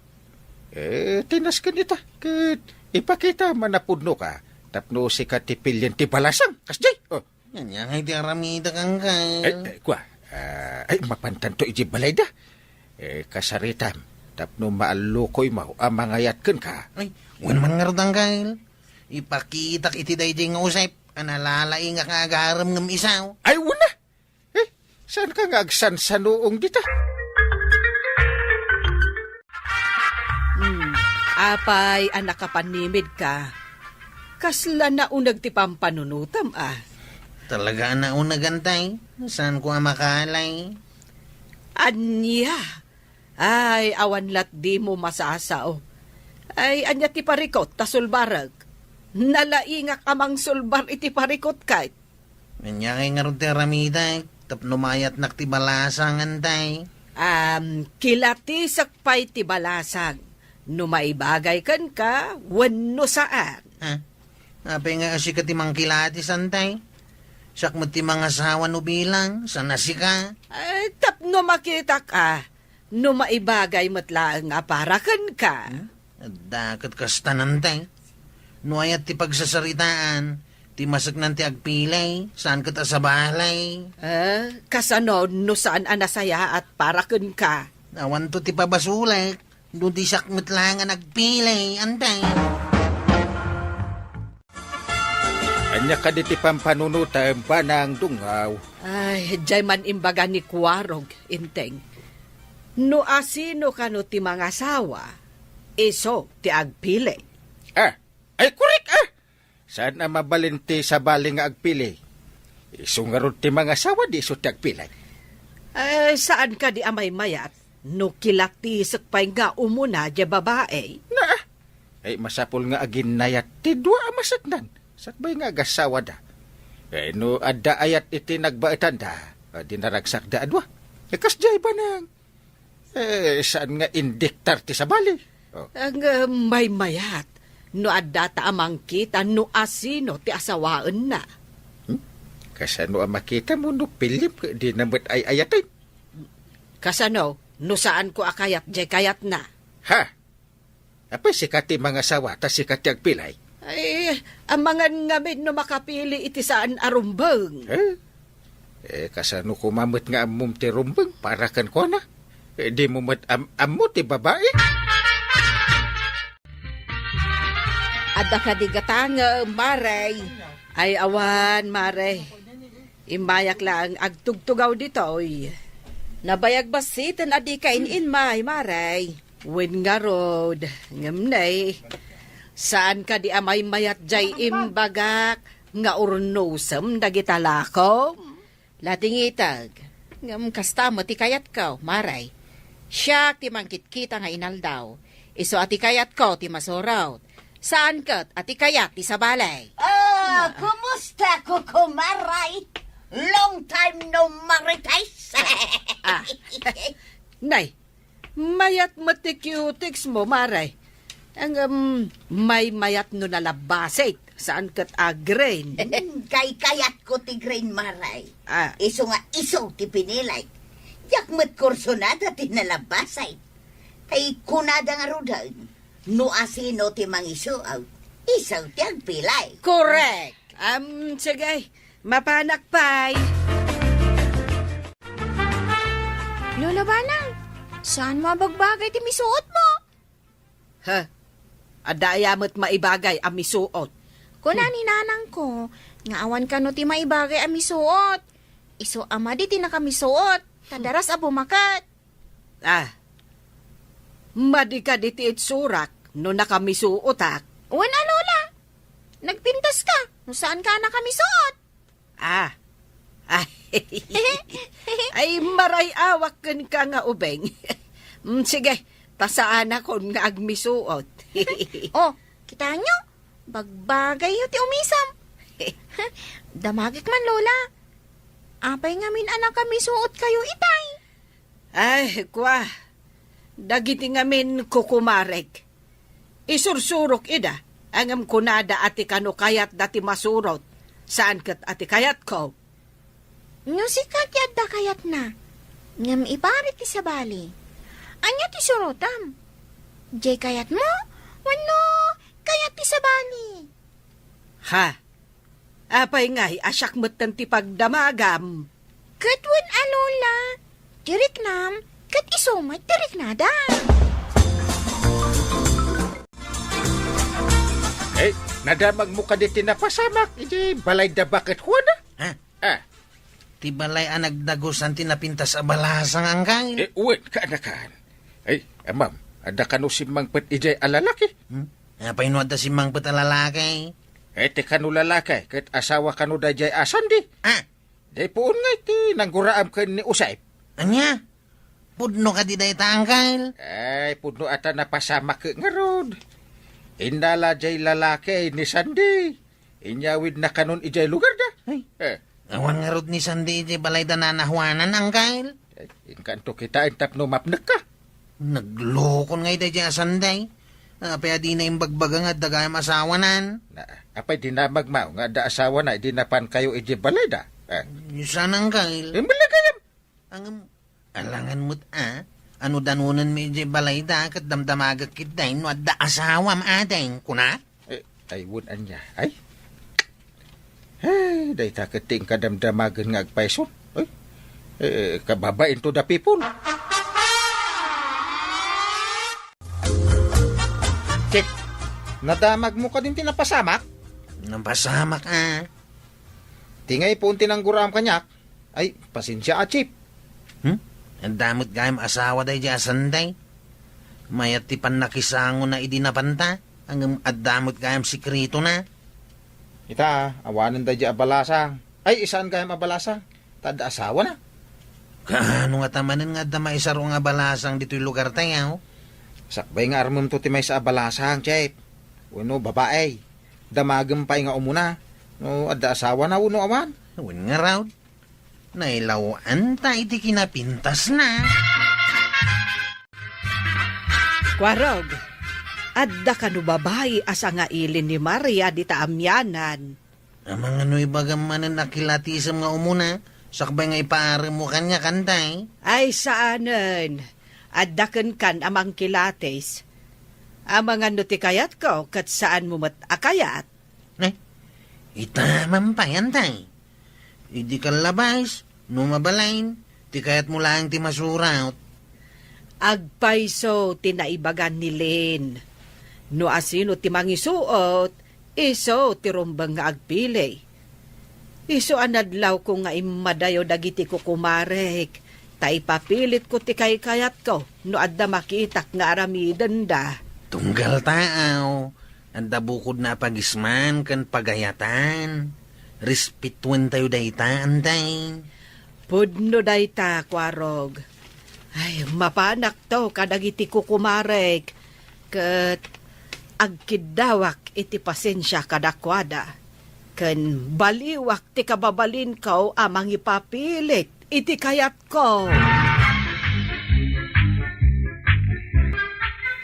Eh, tinasken ita. Ket ipakita man a pudno ka. Tapno sika ti pilien ti balasang. Kasdi? Oh. Ania ngay ti aramidek, Angkel? Ay, ay, kua. Ah, ay, mapantanto iti balayda. Eh, kasaritam, tapno maallukoymo a mangayat kenka. Ay, wen man ngarud, Angkel. Ipakitak iti daydiay nga usep a nalalaingak nga agarem ngem isu. Ay, wen a! Eh, saanka nga agsansanuong dita? Hmm, apay a nakapanimidka? Kasla nauneg ti pampanunotam, a? Talaga a nauneg, Antay. Saanko a makalay. Ania? Ay, awan lat dimo masasao. Ay, ania ti parikut ta sulbarek? Nalaingak a mangsulbar iti parikut ket. Ania ngay ngarud ti aramidek tapno mayatnak ti balasang, Antay? Am, kilatisek pay ti balasang no maibagay kenka wenno saan. Ha? Apay nga sika ti mangkilatis, Antay? Siak met ti mangasawa no bilang, saan a sika? Ay, tapno makitak a, no maibagay met laeng a para kenka. Hmm? Adda ket kasta, Antay. No ayat ti pagsasaritaan, ti maseknan ti agpilay, saan ket a sabali. Eh, kasano no saan a nasayaat para kenka? Awanto ti pabasolek, no di siak met laeng a nagpilay, Antay. Ania kadi ti pampanunotem, Banang Dungaw? Ay, diay man imbaga ni Kuarog, Inteng. No asino kano ti mangasawa, isu ti agpili. Ah, ay, korek, ah! Saan a mabalin ti sabali nga agpili? Isu ngarud ti mangasawa, di isu ti agpili. Eh, saan kadi a maymayat no kilatisek pay nga umuna diay babai? Na, ah! Ay, masapul nga aginnayat ti dua a maseknan, sakbay nga agasawada. Eh, no adda ayat iti nagbaetanda, a, di naragsakda a dua. Eh, kasdiay, Banang. Eh, saan nga indiktar ti sabali? Oh. Ang, ah, maymayat, no adda ta a mangkita no asino ti asawaenna. Hmm? Kasano a makita mo no pilim ket di na met ay-ayaten? Kasano, no saanko a kayat diay kayatna? Ha? Apay sika ti mangasawa, ta sika ti agpilay? Ay, amangan ngamin no makapili iti saan a rumbeng. Eh? Eh, kasano koma met nga ammom ti rumbeng para kenkuana? Eh, di mo met am-, ammo ti babai? Adda kadi gatangem, Mare? Ay, awan, Mare. Immayak laeng agtugtugaw ditoy. Nabayag bassiten a dika in-inmay, Mare. Wen ngarud, ngem ne, saan kadi a maymayat diay imbagak nga urnosem dagita lakom? Latingiteg, ngem kasta met ti kayatko, Mare. Siak ti mangkitkita nga inaldaw. Isu a ti kayatko ti masurot. Saan ket a ti kayat ti sabali. Ah, kumusta, kukumaray? Long time no marites. Ah. Nay, mayat met ti cutex mo, Mare. Ang, um, maymayat no nalabasit, saan ket a green. Kaykayatko ti green, Mare. Ah. Isu nga isu ti pinilay. Diak met kursunada ti nalabasit. Tay kunada ngaruden, no asino ti mangisuot, isu ti agpilay. Correct. Am, sige, mapanak pay. Lola Banang, saan mo a bagbagay ti misuot mo? Ha? Adda aya met maibagay a misuot? Kuna ni nanangko nga awan kano ti maibagay a misuot. Isu a madi ti nakamisuot, ta daras a bumaket. Ah, madi kadi ti itsurak no nakamisuotak? Wen a, Lola. Nagpintas ka no saan ka a nakamisuot. Ah. Ay, ay, maray-awak kenka nga ubing. Mm, sige, ta saanakon nga agmisuot. Oh, kitaenyo? Bagbagayyo ti umisam. Damagek man, Lola. Apay ngamin a nakamisuot kayo itay? Ay, kua, dagiti ngamin kukumarek. Isursurok ida, Ngem kunada a ti kano kayatda ti masurot, saan ket a ti kayatko. No sika ti adda kayatna, ngem ipari ti sabali, ania ti surotam? Diay kayatmo wenno kayat ti sabali? Ha? Apay ngay a siak metten ti pagdamagam? Ket wen a Lola, ti riknam, ket isu met ti riknada. Eh, nadamagmo kadi ti napasamak iti balay da Baket Juana? Ha? Ah. Ti balay a nagdagusan ti napintas a balasang, Angkel? Eh, wen, kaanakan. Ay, amam, adda kano simmangpet idiay a lalaki? Hmm? Apay no adda simmangpet a lalaki? Eh, ti kano lalaki, ket asawa kano daydiay a Sandy? Ah. Diay puon nga iti nangguraam ken ni Usep. Ania? Pudno kadi dayta, Angkel? Ay, pudno a ta napasamak ngarud. Innala diay lalaki ni Sandy. Inyawidna kanon idiay lugarda. Ay. Eh. Awan ngarud ni Sandy idiay balay da Nana Juanan, Angkel? Eh, inkanto kitaen tapno mapnekka. Naglokon ngay daydiay a Sandy. Apay a dina imbagbaga nga adda gayam asawanan? Na, apay dinamagmo nga adda asawana idi napankayo idiay balayda? Eh. Saan, Angkel? Imbaligayan. Ngem, alangan met a, ano danonenmi idiay balayda, ket damdamagek ketdin no adda asawam, ading, kuna? Eh, ay, wen ania, ay? Ay, dayta ket ti inkadamdamagen nga agpayso. Ay, eh, kababain to da people. Chief, nadamagmo kadin ti napasamak? Napasamak, a. Ti ngay puon ti nangguraam kaniak, Ay, pasensia a, Chief. Hmm? Adda met gayam asawa daydiay a Sandy. Mayat ti pannakisangona idi napanta, ngem adda met gayam sekretona. Ita, awanen daydiay a balasang. Ay, saan gayam a balasang. Ta adda asawana. Kaano ngata manen nga adda maisaro nga balasang ditoy lugartayo? Sakbay nga armemto ti maysa a balasang, Chief. Wenno babae. Damagem pay nga umuna. No adda asawana wenno awan. Wen ngarud. Nailaw-anta iti kinapintasna. Kuarog, adda kano babai a sangaili ni Maria dita amianan? Amangan no ibagam manen a kilatisem nga umuna, sakbay nga ipaaremmo kaniak, Anday? Ay, saanen. Adda kenkan a mangkilatis. Amangan no ti kayatko, ket saanmo met a kayat. Ne? Ita man pay, Anday. Idi kallabais, no mabalin, ti kayatmo laeng ti masurat. Agpayso ti naibagan ni Lynn. No asino ti mangisuot, isu ti rumbeng nga agpili. Isu a nadlawko nga immadayo dagiti kukumarek, ta ipapilitko ti kaykayatko no adda makitak nga aramidenda. Tunggal taaw, adda bukodna a pagisman ken pagayatan. Respetuentayo dayta, Anday. Pudno dayta, Kuarog. Ay, mapanakto kadagiti kukumarek, ket agkiddawak iti pasensia kadakuada, ken baliwak ti kababalinko a mangipapilit iti kayatko.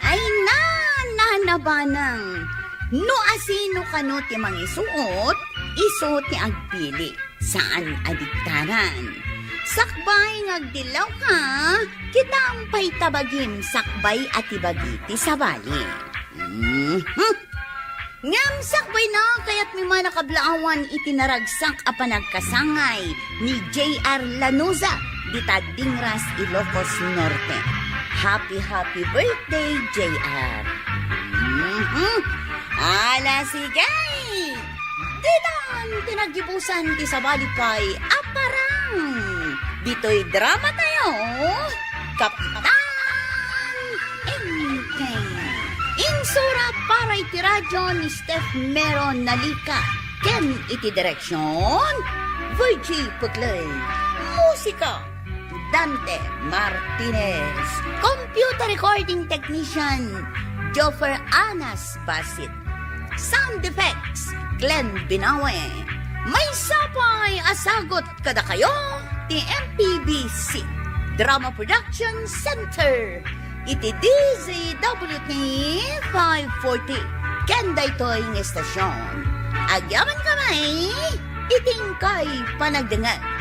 Ay, na, na, nabanang. No asino kano ti mangisuot, isu ti agpili. Saan a diktaran. Sakbay nga agdillawka, kitaem pay ta bagim sakbay a ti bagi ti sabali. Mhm. Ngem sakbayna, kayatmi man a kablaawan iti naragsak a panagkasangay ni J R Lanuza dita Dingras, Ilocos Norte. Happy, happy birthday, J R. Mhm. Ala, sige! Ditan ti naggibusan ti sabali pay a parang ditoy drama tayo, Kapitan Enteng. Insura para iti radyo ni Steph Mero Nalica ken iti direksyon, Virgie Puclay. Musika, Dante Martinez. Computer recording technician, Joffer Anas Basit. Sound effects, Glenn Binawe. Maysa pay a sagut kadakayo ti M P B C Drama Production Center iti D Z W T five forty, ken daytoy nga estasion. Agyamankami iti inkay panagdengngeg.